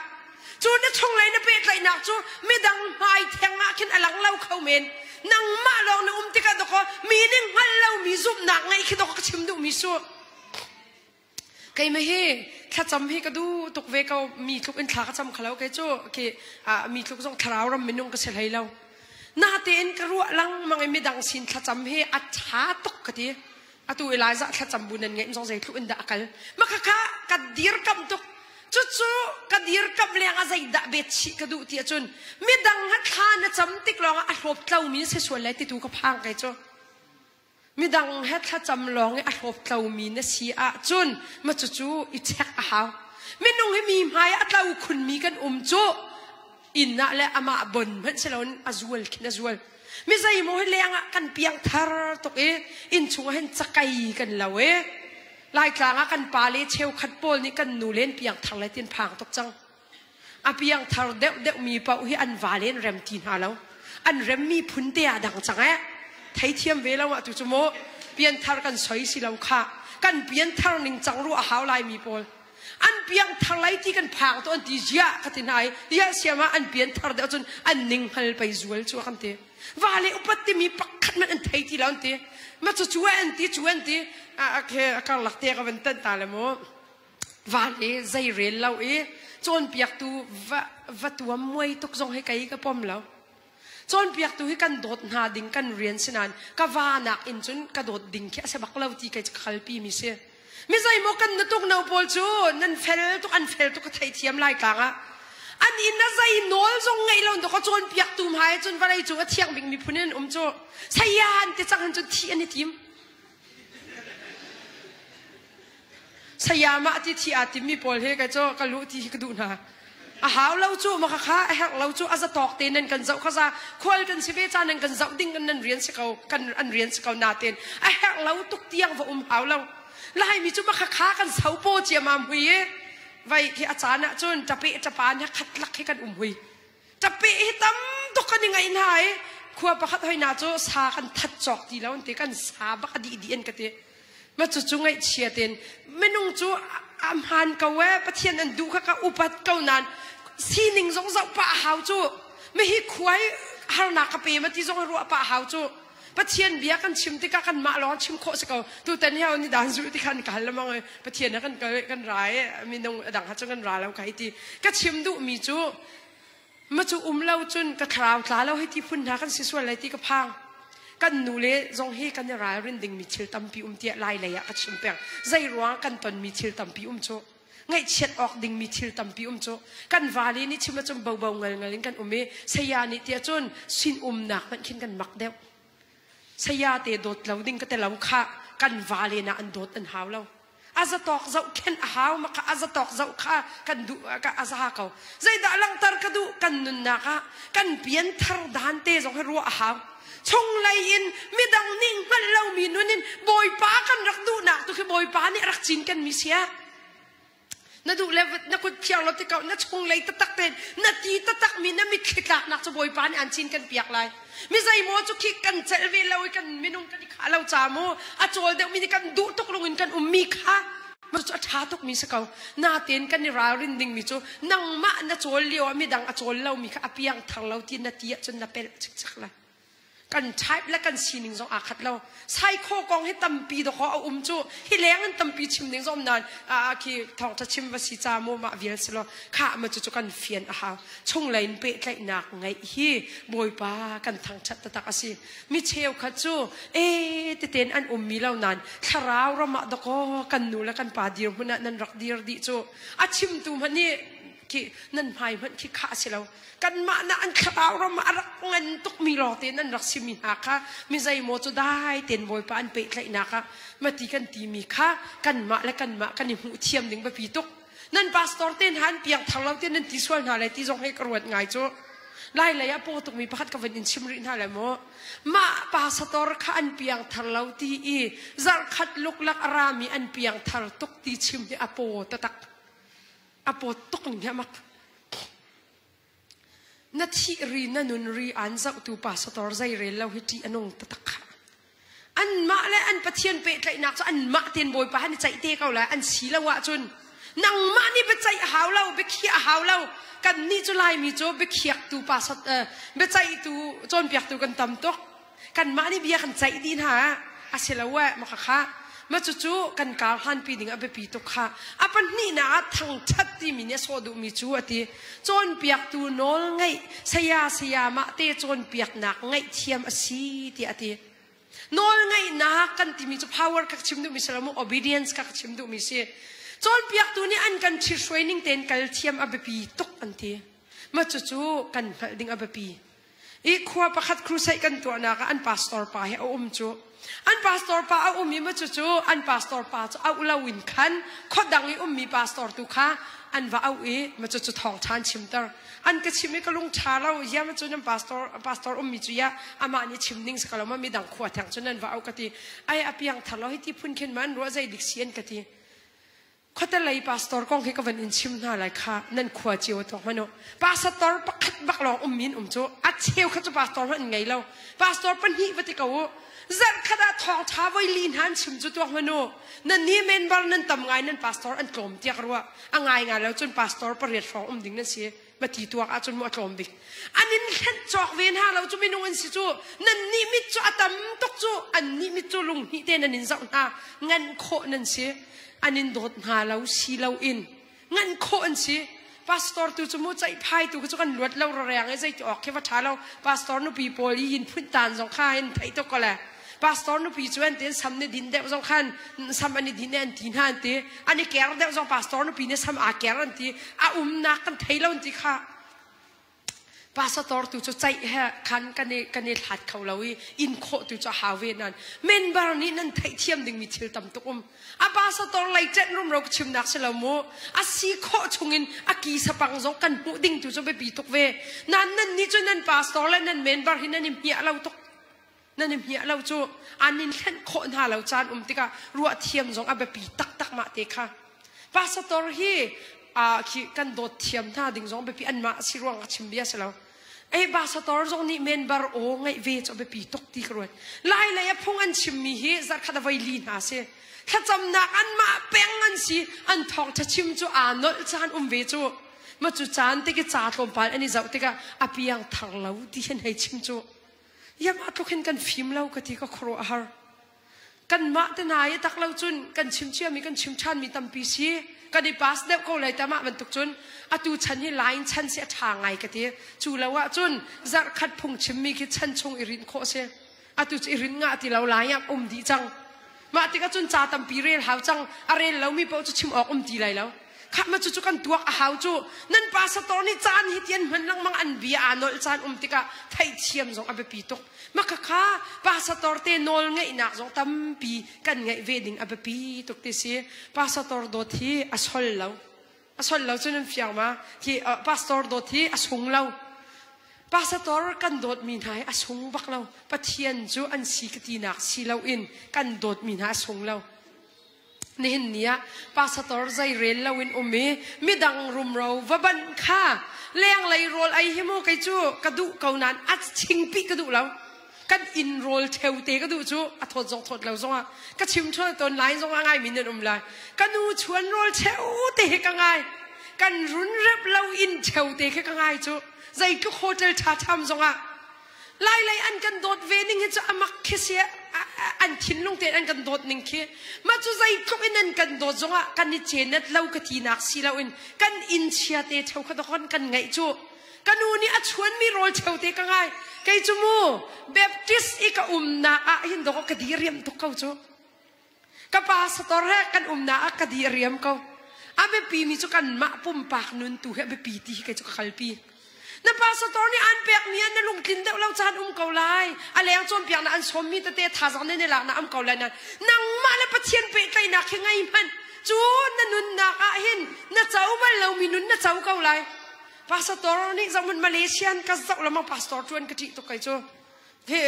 Cu na chunglei na pehtlaihnak cu midang hmai theng ah khin a lang lo kho men. Nangmah lawng na um tikah dawkaw mi nih hngalh lomi zumhnak ngeih khi dawkaw ka chim duhmi su. Keimah hi thlacam hi ka duh tuk ve ko mi tluk in thla ka cam khalo kei cu khi mi tluk zong thlarau ram minung ka si hlei lo. Natein ka ruah lengmang i midang sin thlacam hi a ṭha tuk ka ti. Atu Elijah thlacam bu nan ngeih zong zeitluk in dah a kal. Maka kha ka dirkamh tuk. Cucu ka dirkamh leng ah zeidah bet chih ka duh ti ahcun midang ha thla na cam tik lawngah a hlawp tlomi si sual lai titu ka phang kei cu. Midang he thlacam lawng i a hlawptlomi na si ahcun ma cucu i check a hau. Minung hi mi hmai ah a tlo khunmi kan um cu inn ah le amah bon hmanh si loin a zual khin a zual. Mi zeimaw hi leng ah kan piang thar tuk i innchung ah hin cakei kan lo i Laitlang ah kan pale cheukhat pawl nih kan nu len piang thar le tin phang tuk cang. A piangthar deuhdeuh mi paoh hi an vale an rem ti hna lo. An remmi phun te ah dang cang eh. Theithiam ve lo ah tu cu mu pianthar kan soi si lo kha. Kan pianthar ning cang ruah a hau lai mi pawl. An piangthar lai ti kan phang to an ti ziah ka ti hna i ya siam ah an pianthar deuh cun an ning hngal pei zual cu kan ti. Vale upat timi pakhat man an thei ti lo an ti. Ma cu cu an ti cu an ti. A karlak te ka van tan ta le mu. Van i zei rel lo i cawnpiaktu va, va tuam muai tuk zong hi kei ka pom lo. Cawnpiaktu hi kan dawt hna ding kan rian si nain ka va nak in cun ka dawt ding khi a si bak lo ti kei cu ka kalpi mi si. Mi zeimaw kan nutuk no pawl cu nan fel tuk an fel tuk ka theithiam lai tlang ah an inn a zei nawl zong ngeih lo ka cawnpiaktu hmai cun vawlei cung a thiang bik miphun in an um cu saya an ti cang hin cun thi an i tim. Sayamah ti thi aa timmi pawl he ka cu ka luh ti hi ka duh hna. A hau lo cu ma kha a herh lo cu a zatawk te nan kan zoh kha za khual kan si ve ca nan kan zoh ding nan rian si ko kan an rian si ko natin a herh lo tuk tiang va um hau lo. Laimi cu ma kha kha kan sopo ciamam hui i vai khi a caan ah cun ṭape ṭapan he khat lak hi kan um hui. Ṭape hi tam tuk kan i ngaih hna i khua pakhat hoi na cu sa kan that cawk ti lo an ti kan sa bak a dih dih an ka ti. Ma cucu ngaihchia ten minung cu a hmaan ko e Pathian an duh kha ka upat ko nain sining zong zoh pah a hau cu mihi khua hi harnak ka pe ma ti zong ruah pah a hau cu Pathian bia kan chim tikah kan mah lawng chim khawh si ko tutan hi ni dan zu ti khan ka hal lamang Pathian kan kan ra i minung dang ha cu kan ra lo ka hei ti ka chim duh mi cu ma cu um lo cun ka thlarau tla lo hei ti phun hna kan si sual lai ti ka phang kan nu le zong hi kan i ralrin ding mi thil tampi um tiah lai lei ah ka chim peng zei ruang kan ton mi thil tampi um cu ngaihchiat awk ding mi thil tampi um cu kan vale nih chim ahcun bobo ngal ngal in kan um i saya nih tiah cun sin umnak hmanh khin kan mak deuh saya te dawt lo ding ka te lo kha kan vale na an dawt an hau lo a zatawk zoh khen a hau ma kha a zatawk zoh kha kan duh ka a za ko zeidah langhter ka duh kan nunnak ah kan pian thar dan te zong hi ruah a hau chunglei in midang nih hngalh lomi nun in bawipa kan rak duhnak tu khi bawipa nih rak cin kan mi sia na duh le na kut phiar lo ti ko na chunglei taktak tein na ti taktak mi na mitthli tlaknak cu bawipa nih an cin kan piak lai mi zeimaw cu khi kan celh ve lo i kan minung kan i khah lo ca mu a cawl deuh mi nih kan duh tuk lung in kan um mi kha ma cu a ṭha tuk mi si ko natein kan i ralrin ding mi cu nangmah na cawl lio ah midang a cawl lo mi kha a piang thar lo ti na ti ahcun na pelh cikcek lai kan type le kan sining zong aa khat lo saikho kong hi tampi dawkaw a um cu hi leng in tampi chim ding zong nain a khi thawngtha chim va si ca mu mah vial si lo kha ma cu cu kan fian a hau chunglei in pehtlaihnak ngeih hi bawipa kan thangthat taktak a si mi cheukhat cu e teten an um mi lo nain thlarau ram ah dawkaw kan nu le kan pa dir hmun ah nan rak dir dih cu a chimtu hmanh nih khi nan hmai hmanh khi khah si lo kanmah na an thlarau ram a rak ngan tukmi lawng tein an rak simi hna kha mi zeimaw cu dai tein bawipa an pehtlaihnak ah mati kan timi kha kanmah le kanmah kan i hmuh thiam ding biapi tuk nan pastor te hna an piang thar lo te nan ti sual hna lai ti zong hei ka ruat ngai cu lai lei ah paw tukmi pakhat ka van in chim rih hna lai maw mah pastor kha an piang thar lo ti i zarhkhat luklak a rami an piang thar tuk ti chim hi a paw tatak a paw tuk ning hi mak Na thih ri na nun ri aan zohtu pastor zei rel lo hi ṭih a nung taktak kha. Anmah le an Pathian pehtlaihnak cu anmah tein Bawipa han i ceih te ko lai an si lo ahcun nangmah nih biaceih a hau lo biakhiah a hau lo kannih cu Laimi cu biakhiaktu pastor biaceihtu cawnpiaktu kan tam tuk kanmah nih bia kan ceih dih hna a si lo eh maka kha ma cucu kan kar hlanpi ding a biapi tuk kha a pahnihnak ah thangthat timi nih a sawh duhmi cu a ti cawnpiaktu nawl ngeih saya saya mah te cawnpiaknak ngaihthiam a si tiah a ti nawl ngeihnak kan timi cu power kha chim duhmi si lo mu obedience kha chim duhmi si cawnpiaktu nih an kan ṭhithruai ning tein kal thiam a biapi tuk an ti ma cucu kan hngalh ding a biapi I khua pakhat crusade kan tuahnak ah an pastor pa hi a um cu. An pastor pa a um i ma cucu an pastor pa cu auh lo in khan khuadang i ummi pastor tu kha an va auh i ma cucu thawngṭha an chimter. An ka chim i ka lung ṭha lo ya ma cu nan pastor pastor ummi cu ya amah nih chim ding si ko lo ma midang khua theng cu nan va auh ka ti. Ai a piang thar lo hi ti phun khin ma an ruah zei dik si an ka ti. Khuatelei pastor kong hi ka van in chim hna lai kha nan khua cio tuak hmanh u. Pastor pakhat bak lawng um min um cu a cheu kha cu pastor hmanh an ngei lo. Pastor pahnih va ti ko u. Zarh khat ah thawngṭha voi li hna an chim cu tuak hmanh u. Nan ni member nan tam ngai nan pastor an tlawm tiah ka ruah. A ngai ngai lo cun pastor pariat hrawng um ding nan si. Ma ti tuak ahcun mu a tlawm bik. An in hlenh cawk ve hna lo cu minung an si cu. Nan nih mit cu a tam tuk cu an nih mit cu lung hnih te nan in zoh hna. Ngan khawh nan si. An in dawt hna lo si lo in ngan khawh an si. Pastor tu cu mu ceihphai tu cu kan luat lo reng i zeiti awk khi va ṭha lo. Pastor nupi pawl i yin phunh tan zong kha hin theih tuk ko le. Pastor nupi cu an tin sam ni din deuh zong khan sam an i din an ti hna an ti. An i ker deuh zong pastor nupi nih sam aa ker an ti. A umnak kan thei lo an ti kha. Pastor tu cu ceih he khan kan i kan i hlat kho lo i in khawh tu cu a hau ve nan member nih nan theihthiam dingmi thil tam tuk um a pastor lei ṭenh rumro ka chimnak si lo mu a si khawh chungin a ki sapang zong kan hmuh ding tu cu biapi tuk ve nan nan nih cu nan pastor le nan member hi nan i hmiah lo tuk nan i hmiah lo cu an in hlenh khawh hna lo caan um tikah ruah thiam zong a biapi taktak mah te kha pastor hi khi kan dawt thiam hna ding zong biapi anmah si ruang ka chim bia si lo ei pastor zong nih member aw ngaih ve cu biapi tuk ti ka ruat lai lei a phung an chimmi hi zarkhat a voi li hna si thlacamnak anmah peng an si an thawngtha chim cu aa nolh caan um ve cu ma cu caan te ki ca tlawmpal an i zoh tikah a piang thar lo ti hin hei chim cu Iamah tluk hin kan fim lo ka ti ka khuaruah a har. Kanmah te hna i tak lo cun kan chim ciami kan chim ṭhanmi tampi si. Kan i pass deuh ko lai tamah bantuk cun atu chan hi line chan si a ṭha ngai ka ti. Cu lo ah cun zarh khat phung chimmi khi chan chung i rinh khawh si. Atu cu i rinh ngah ti lo lai ah um dih cang. Mah tikah cun ca tampi rel hau cang. A rel lomi paoh cu chim awk um ti lai lo. Khah ma cucu kan tuak a hau cu. Nan pastor nih caan hi tian hman lengmang an bia aa nolh caan um tikah theihthiam zong a biapi tuk. Mah khakha pastor te nawl ngeihnak zong tampi kan ngeih ve ding a biapi tuk ti si. Pastor dawt hi a sol lo. A sol lo cu nan fiang ma? Hi pastor dawt hi a sung lo. Pastor kan dawtmi hna hi a sung bak lo. Pathian cu an si ka tinak si loin kan dawtmi hna a sung lo. Nihin ni ah pastor zei rel loin um i midang rumro va banh kha lenglei rawl ei hi mu kei cu ka duh ko nain a chingpi ka duh lo. Kan inn rawl ṭheu te ka duh cu a thawt zong thawt lo zongah ka chim ṭhol tawn lai zong a ngaimi nan um lai. Ka nu chuan rawl cheu te hi ka ngai. Kan run rep lo inn cheu te khi ka ngai cu. Zeitluk hotel ṭha ṭham zongah Lailei an kan dawt ve ning hi cu amak khi si an thinlung tein an kan dawt ning khi mah cu zeitluk in an kan dawt zongah kan i cenet lo ka tinak si loin kan inn chia te cheu kha dohon kan ngaih cu ka nu nih a chuanmi rawl cheu te ka ngai kei cu mu Baptist i ka umnak ah hin dawh ka diriam tuk ko cu Ka pastor he kan umnak ah ka di a riam ko. A biapi mi cu kanmah pumpak nun tu hi a biapi ti hi kei cu ka kalpi. Na pastor nih an pekmi ah na lungtlin deuh lo caan um ko lai. A leng cawnpiaknak an sawmmi tete thazaang na lak na um ko lai nain nangmah le Pathian pehtlaihnak hi ngei hmanh. Cu na nunnak ah hin na co bal lomi nun na co ko lai. Pastor nih zohhmanh Malaysian ka zoh lengmang pastor ṭuan ka ṭih tuk kei cu. Hi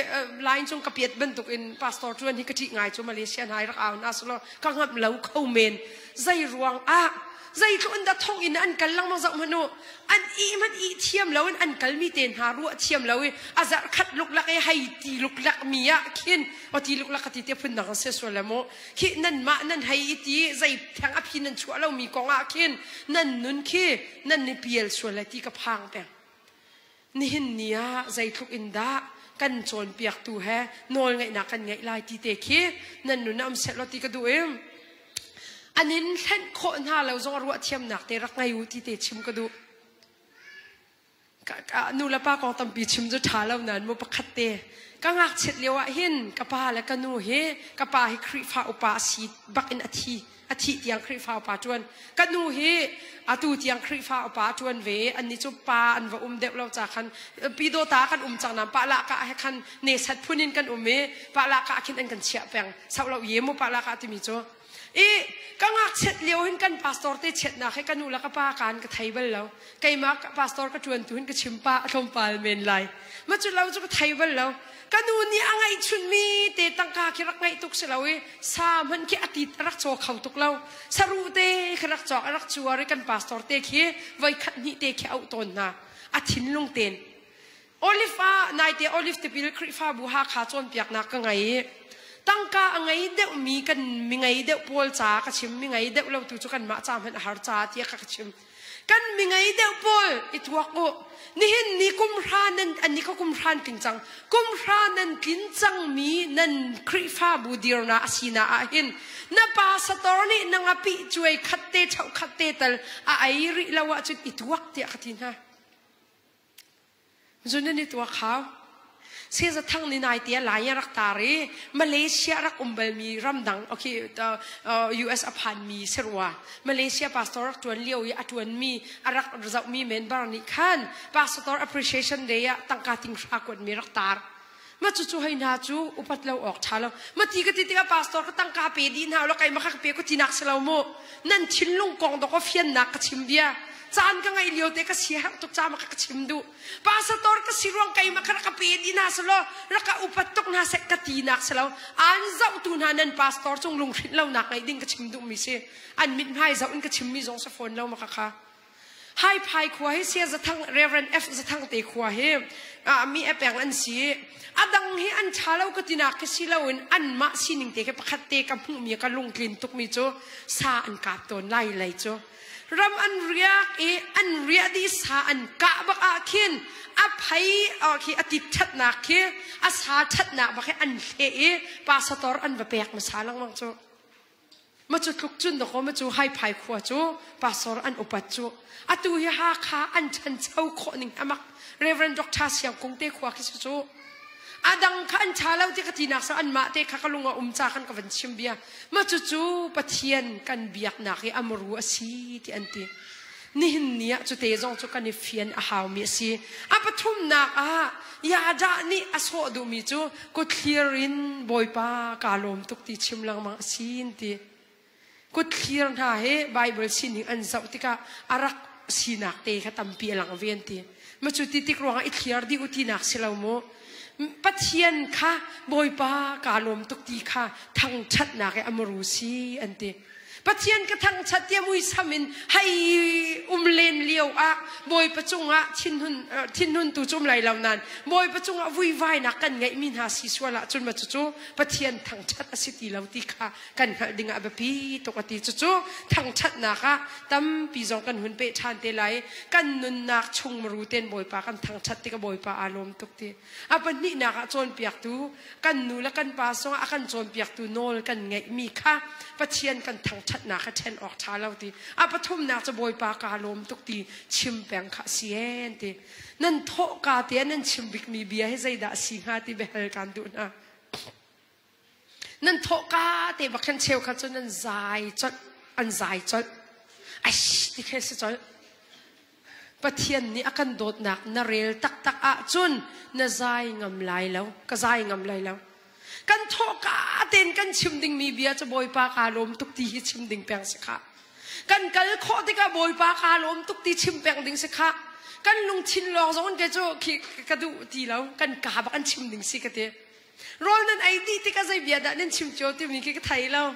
line cung ka piat bantuk in pastor tuan hi ka ṭih ngai cu Malaysia hna i rak au hna selaw ka ngamh lo kho men zei ruang ah zeitluk in dah thong in an kal lengmang zoh hmanh u an ih hmanh ih thiam lo in an kalmi te hna ruah thiam lo i a zarh khat luklak i hei ti luklak mi ah khin o ti luklak ka ti te phun dang se sual le mu khi nan mah nan hei i ti zei theng a phi nan chuah lo mi kong ah khin nan nun khi nan ni pial sual le ti ka phang peng Nihin ni ah zeitluk in dah kan cawnpiaktu he nawlngeihnak kan ngeih lai ti te khi nan nun ah um seh law ti ka duh i an in hlenh khawh hna lo zong a ruah thiamnak te rak ngei u ti te chim ka duh. Nu le pa kong tampi chim cu ṭha lo nain mu pakhat te ka ngakchiat lio ah hin ka pa le ka nu hi ka pa hi Khrihfa upa a si bak in a thi. A thih tiang Khrihfa upa ṭuan. Ka nu hi atu tiang Khrihfa upa ṭuan ve. Annih cu pa an va um deuh lo ca khan Pyidawta kan um cang nain Pahlahkah he khan nesat phun in kan um i Pahlahkah khin an kan chiah peng. Sauh lo ye mu Pahlahkah timi cu. I ka ngakchiat lio hin kan pastor te chiatnak hi ka nu le ka pa kaan ka thei bal lo. Keimah pastor ka ṭuan tu hin ka chim pah tlawmpal men lai. Ma cu lo cu ka thei bal lo. Ka nu nih a ngeihchunmi te tangka khi rak ngeih tuk si lo i sa hmanh khi a tit a rak caw kho tuk lo. Saruh te khi rak cawk a rak cuar i kan pastor te khi voi khat hnih te khi a auh tawn hna. A thinlung ten. Olive ah naite Olive tipil Khrihfabu Hakha cawnpiaknak ka ngei i tangka a ngei deuhmi kan mi ngei deuh pawl ca ka chim mi ngei deuh lo tu cu kanmah ca hmanh a har ca tiah ka ka chim. Kan mi ngei deuh pawl i tuak u. Nihin ni kum hra nan an ni kha kum hra an tling cang. Kum hra nan tlin cangmi nan Khrihfabu dirna a sinak ah hin na pastor nih na ngapih cuai khat te chauh khat te tal a ei rih lo ahcun i tuak tiah ka ti hna. Zun nan i tuak hau. Sezathang ni nai te lai rak tar i Malaysia rak um balmi ramdang okay US a phanmi sirwa Malaysia pastor rak tuan lio i a tuanmi a rak zohmi member nih khan pastor appreciation day ah tangka ting hra kuatmi rak tar ma cu cu hei hna cu upat lo awk tha lo ma ti ka ti tikah pastor ka tangka pe dih hna lo kai ma kha ka pe ko tinak si lo mu nan thinlung kong dok fiannak ka chim bia caan ka ngeih lio te ka si herh tuk ca ma ka chim duh pastor ka si ruang kai ma kha ka pe dih hna selo rak ka upat tuk hna sek ka ti nak si lo an zoh tu hna nan pastor cung lunghrinh lo nak ngeih ding ka chim duh mi si an mit hmai zoh in ka chim mi zong sa phone lo ma ka kha Hai phai khua hi Sia Zathang Reverend F Zathang te khua hi mi epeng an si. A dang hi an ṭha lo ka tinak khi si loin anmah sining te khi pakhat te ka hmuhmi ka lungtlin tukmi cu sa an kap tawn lai lei cu. Ram an riak i an riah dih sa an kah bak ah khin a phei khi a tit ṭhatnak khi a sa ṭhatnak bak hi an hleh i pastor an va pek hmasa lengmang cu. Ma cu tluk cun dakaw ma cu haiphai khua cu pastor an upat cu atu hi Hakha an ṭhancho khawh ning amak Reverend Dr. Siang Kung te khua khi cu adang kha an ṭha lo ti ka tinak sa anmah te kha ka lung a um ca khan ka van chim bia ma cu cu Pathian kan biaknak hi amru a si ti an ti nihin ni ah cute zong cu kan i fian a haumi a si a pathumnak ah yadah nih a sawh duhmi cu kutthlir in bawipa kaa lawm tuk ti chim lengmang a si ti kutthlir hna hi Bible sining an zoh tikah a rak sinak te kha tampi a lang ve an ti ma cu ti tik ruangah i thlir dih u tinak si lo mu Pathian kha bawipa kaa lawm tuk ti kha thangṭhatnak i amuru si an ti Pathian ka thangṭhat tiah muisam in hei um len lio ah Bawipa cungah thinhun thinhun tu cu um lai lo nain Bawipa cungah vuivainak kan ngeihmi hna si sual ahcun ma cucu Pathian thangṭhat a si ti lo ti kha kan hngalh ding ah biapi tuk a ti cucu thangṭhatnak ah tampi zong kan hun peh ṭhan te lai kan nunnak chung maru ten Bawipa kan thangṭhat tikah Bawipa aa lawm tuk ti A pahnihnak ah cawnpiaktu kan nu le kan pa zongah a kan cawnpiaktu nawl kan ngeihmi kha Pathian kan thangṭhatnak kha ṭhen awk ṭha lo ti. A pathumnak cu Bawipa kaa lawm tuk ti chim peng kha a si en ti. Nan thawhka te ah nan chim bikmi bia hi zeidah a si hnga ti biahal kaan duh hna. Nan thawhka te bak khan cheukhat cu nan zai colh, an zai colh. Aish ti khi si colh. Pathian nih a kan dawtnak na rel taktak ahcun na zai ngam lai lo. Ka zai ngam lai lo. Kan thawhka tein kan chim dingmi bia cu Bawipa kaa lawm tuk ti hi chim ding peng si khah. Kan kal khawh tikah Bawipa kaa lawm tuk ti chim peng ding si khah. Kan lungthin lawng zong in kei cu khi ka duh ti lo. Kan kaa bak an chim ding si ka ti. Rawl nan ei dih tikah zei bia dah nan chim cio timi khi ka thei lo.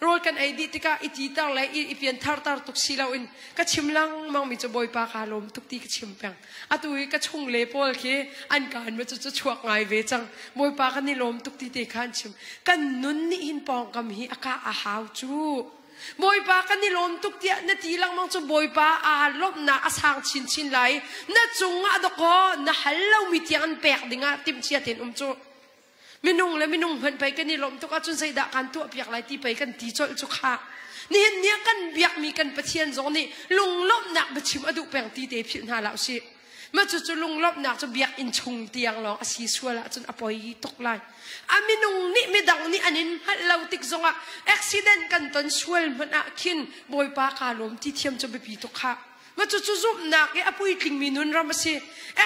Rawl kan ei dih tikah i titer le i pian thartar tuk si loin ka chim lengmang mi cu Bawipa kaa lawm tuk ti ka chim peng. Atu hi ka chung le pawl khi an kaan ma cu cu chuak ngai ve cang. Bawipa kan i lawm tuk ti te kha an chim. Kan nun nih hin pawngkam hi a ka a hau cu. Bawipa kan i lawm tuk tiah na ti lengmang cu Bawipa aa lawmhnak a sang chinchin lai. Na cungah dawkaw na hal lomi tiang an pek dingah timhcia tein um cu. Minung le minung hmanh pei kan i lawmh tuk ahcun zeidah kan tuahpiak lai ti pei kan ti colh cu khah. Nihin ni ah kan biakmi kan Pathian zong nih lunglawmhnak biachim a duh peng ti te philh hna hlah usih. Mah cucu lunglawmhnak cu biakinn chung tiang lawng a si sual ahcun a poi tuk lai. A minung nih midang nih an in hngalh lo tik zongah accident kan ton sual hmanh ah khin Bawipa kaa lawm ti thiam cu biapi tuk khah. Mah cucu zumhnak i a puitlingmi nun ram a si.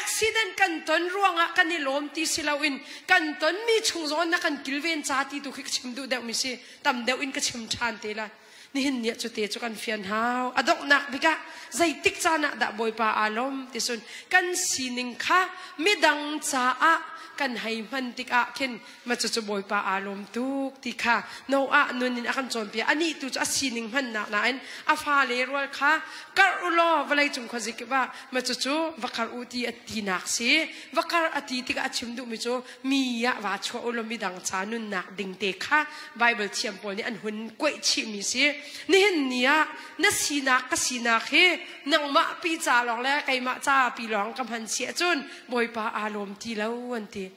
Accident kan ton ruangah kan i lawm ti si loin kan tonmi chung zong na kan kilven ca ti tu khi ka chim duh deuhmi si. Tam deuh in ka chim ṭhan te lai. Nihin ni ah cute cu kan fian hau. A donghnak bik ah zeitik caan ah dah Bawipa aa lawm ti cun kan sining kha midang caah kan hei hman tikah khin ma cucu Bawipa aa lawm tuk ti kha Noah nun in a kan cawnpiak. Anih tu cu a sining hmannak nain a fale rual kha karh u law vawlei cung khuazikip ah ma cucu va karh u ti a tinak si. Va karh a ti tikah a chim duhmi cu mi ah vaa chuah u law midang ca nunnak ding te kha Bible thiam pawl nih an hun kuaih chihmi si. Nihin ni ah na sinak ka sinak hi nangmah pi ca lawng le keimah ca pi lawng ka hman si ahcun Bawipa aa lawm ti lo an ti.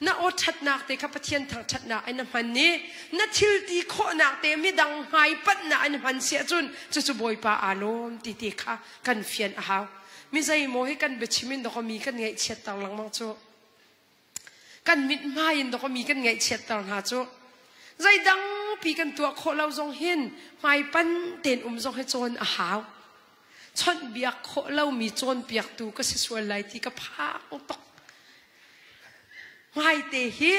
Na aw ṭhatnak te kha Pathian thangṭhatnak in na hman i na thil ti khawhnak te midang hmai panhnak in hman si ahcun cucu Bawipa aa lawm ti ti kha kan fian a hau. Mi zeimaw hi kan biachim in dawkaw mi kan ngaihchiatter lengmang cu. Kan mithmai in dawkaw mi kan ngaihchiatter hna cu. Zeidang pi kan tuah khawh lo zong hin hmaipan tein um zong hi cawn a hau. Chawnhbiak khawh lomi cawnpiaktu ka si sual lai ti ka phang tuk. Hmaite hi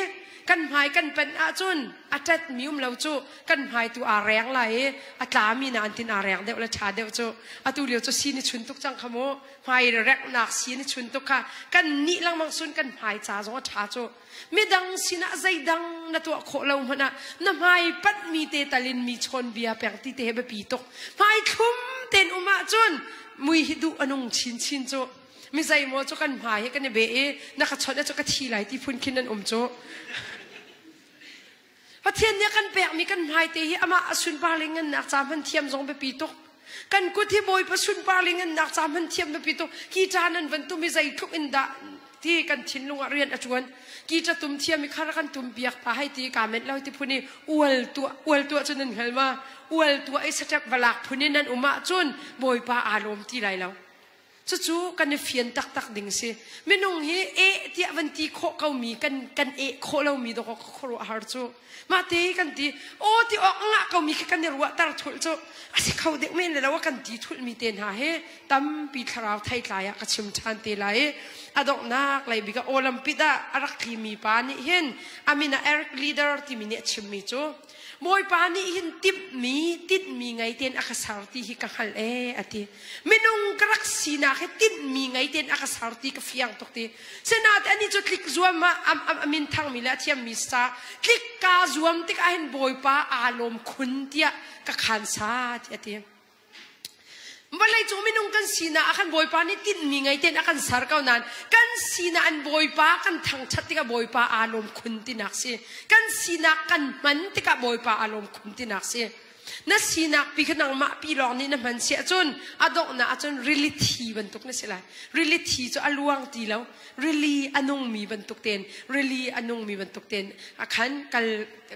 kan hmai kan panh ahcun a ṭatmi um lo cu kan hmai tu aa reng lai i a tlami na an tin aa reng deuh le ṭha deuh cu. Atu lio cu si ni chun tuk cang kha mu. Hmai reknak si ni chun tuk kha kan nih lengmang sun kan hmai ca zong a ṭha cu. Midang sinah zeidang na tuah khawh lo hmanh ah na hmai panhmi te talin mi chawn bia peng ti te he biapi tuk. Hmai thlum tein um ahcun mui hi duh a nung chinchin cu. Mi zeimaw cu kan hmai hi kan i beh i na ka chawnh cu ka thi lai ti phun khin nan um cu. Pathian nih a kan pekmi kan hmai te hi amah a sunpar le ngannak ca hman thiam zong biapi tuk. Kan kut hi Bawipa sunpar le ngannak ca hman thiam biapi tuk. Ki ṭa nan van tum i zeitluk in dah ti kan thinlung ah rian a ṭuan. Ki ṭa tum thiam i khar kan tum piak ta hei ti ka menh lo ti phun i ual tuah ual tuah cu nan hngal ma? Ual tuah i saṭep valak phun in nan um ahcun Bawipa aa lawm ti lai lo. Cucu kan i fian taktak ding si. Minung hi eh tiah van ti khawh komi kan kan eh khawh lomi dawk khuaruahhar cu. Mah te kan ti aw ti awk ngah komi khi kan i ruahter thulh cu a si kho deuh men le lo a kan ti thulhmi te hna hi tampi thlarau theitlai ah ka chim ṭhan te lai i a donghnak lei bik ah Olympic ah a rak tlimi pa nih hin a min ah Eric Leader timi nih a chimmi cu Bawipa nih hin timhmi tinhmi ngei tein a ka ser ti hi ka hngalh ee a ti. Minung ka rak sinak hi tinhmi ngei tein a ka ser ti ka fiang tuk ti. Sinain anih cu tlik zuam ah am am a min thangmi le a thiammi sa tlik kaa zuam tikah hin Bawipa aa lawm khun tiah ka khan sa ti a ti. Vawleicung minung kan sinak ah khan Bawipa nih tinhmi ngei tein a kan ser ko nain kan sinak in Bawipa kan thangṭhat tikah Bawipa aa lawm khun tinak si. Kan sinak kan hman tikah Bawipa aa lawm khun tinak si. Na sinak pi kha nangmah pi lawng nih na hman si ahcun a donghnak ahcun rili thi bantuk na si lai. Rili thi cu a luang ti lo. Rili a nungmi bantuk tein rili a nungmi bantuk tein a khan kal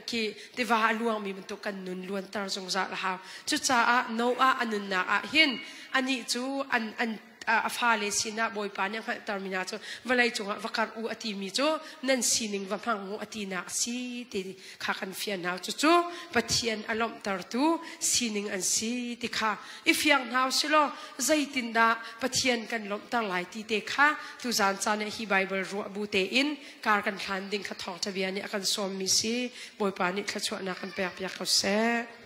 khi tiva a luangmi bantuk kan nun luanter zungzal a hau. Cucaah Noah a nunnak ah hin anih cu an an a fale sinah Bawipa nih a hngalhtermi hna cu vawlei cungah va karh u a timi cu nan sining va hmang u a tinak a si ti kha kan fian hna. Cucu Pathian a lawmhtertu sining an si ti kha i fiang hna u silaw zeitindah Pathian kan lawmhter lai ti te kha tuzaan caan ah hi Baibal ruah bu tein kar kan hlan ding kha thawngṭha bia nih a kan sawmmi si. Bawipa nih thluachuahnak kan pek piak ko seh.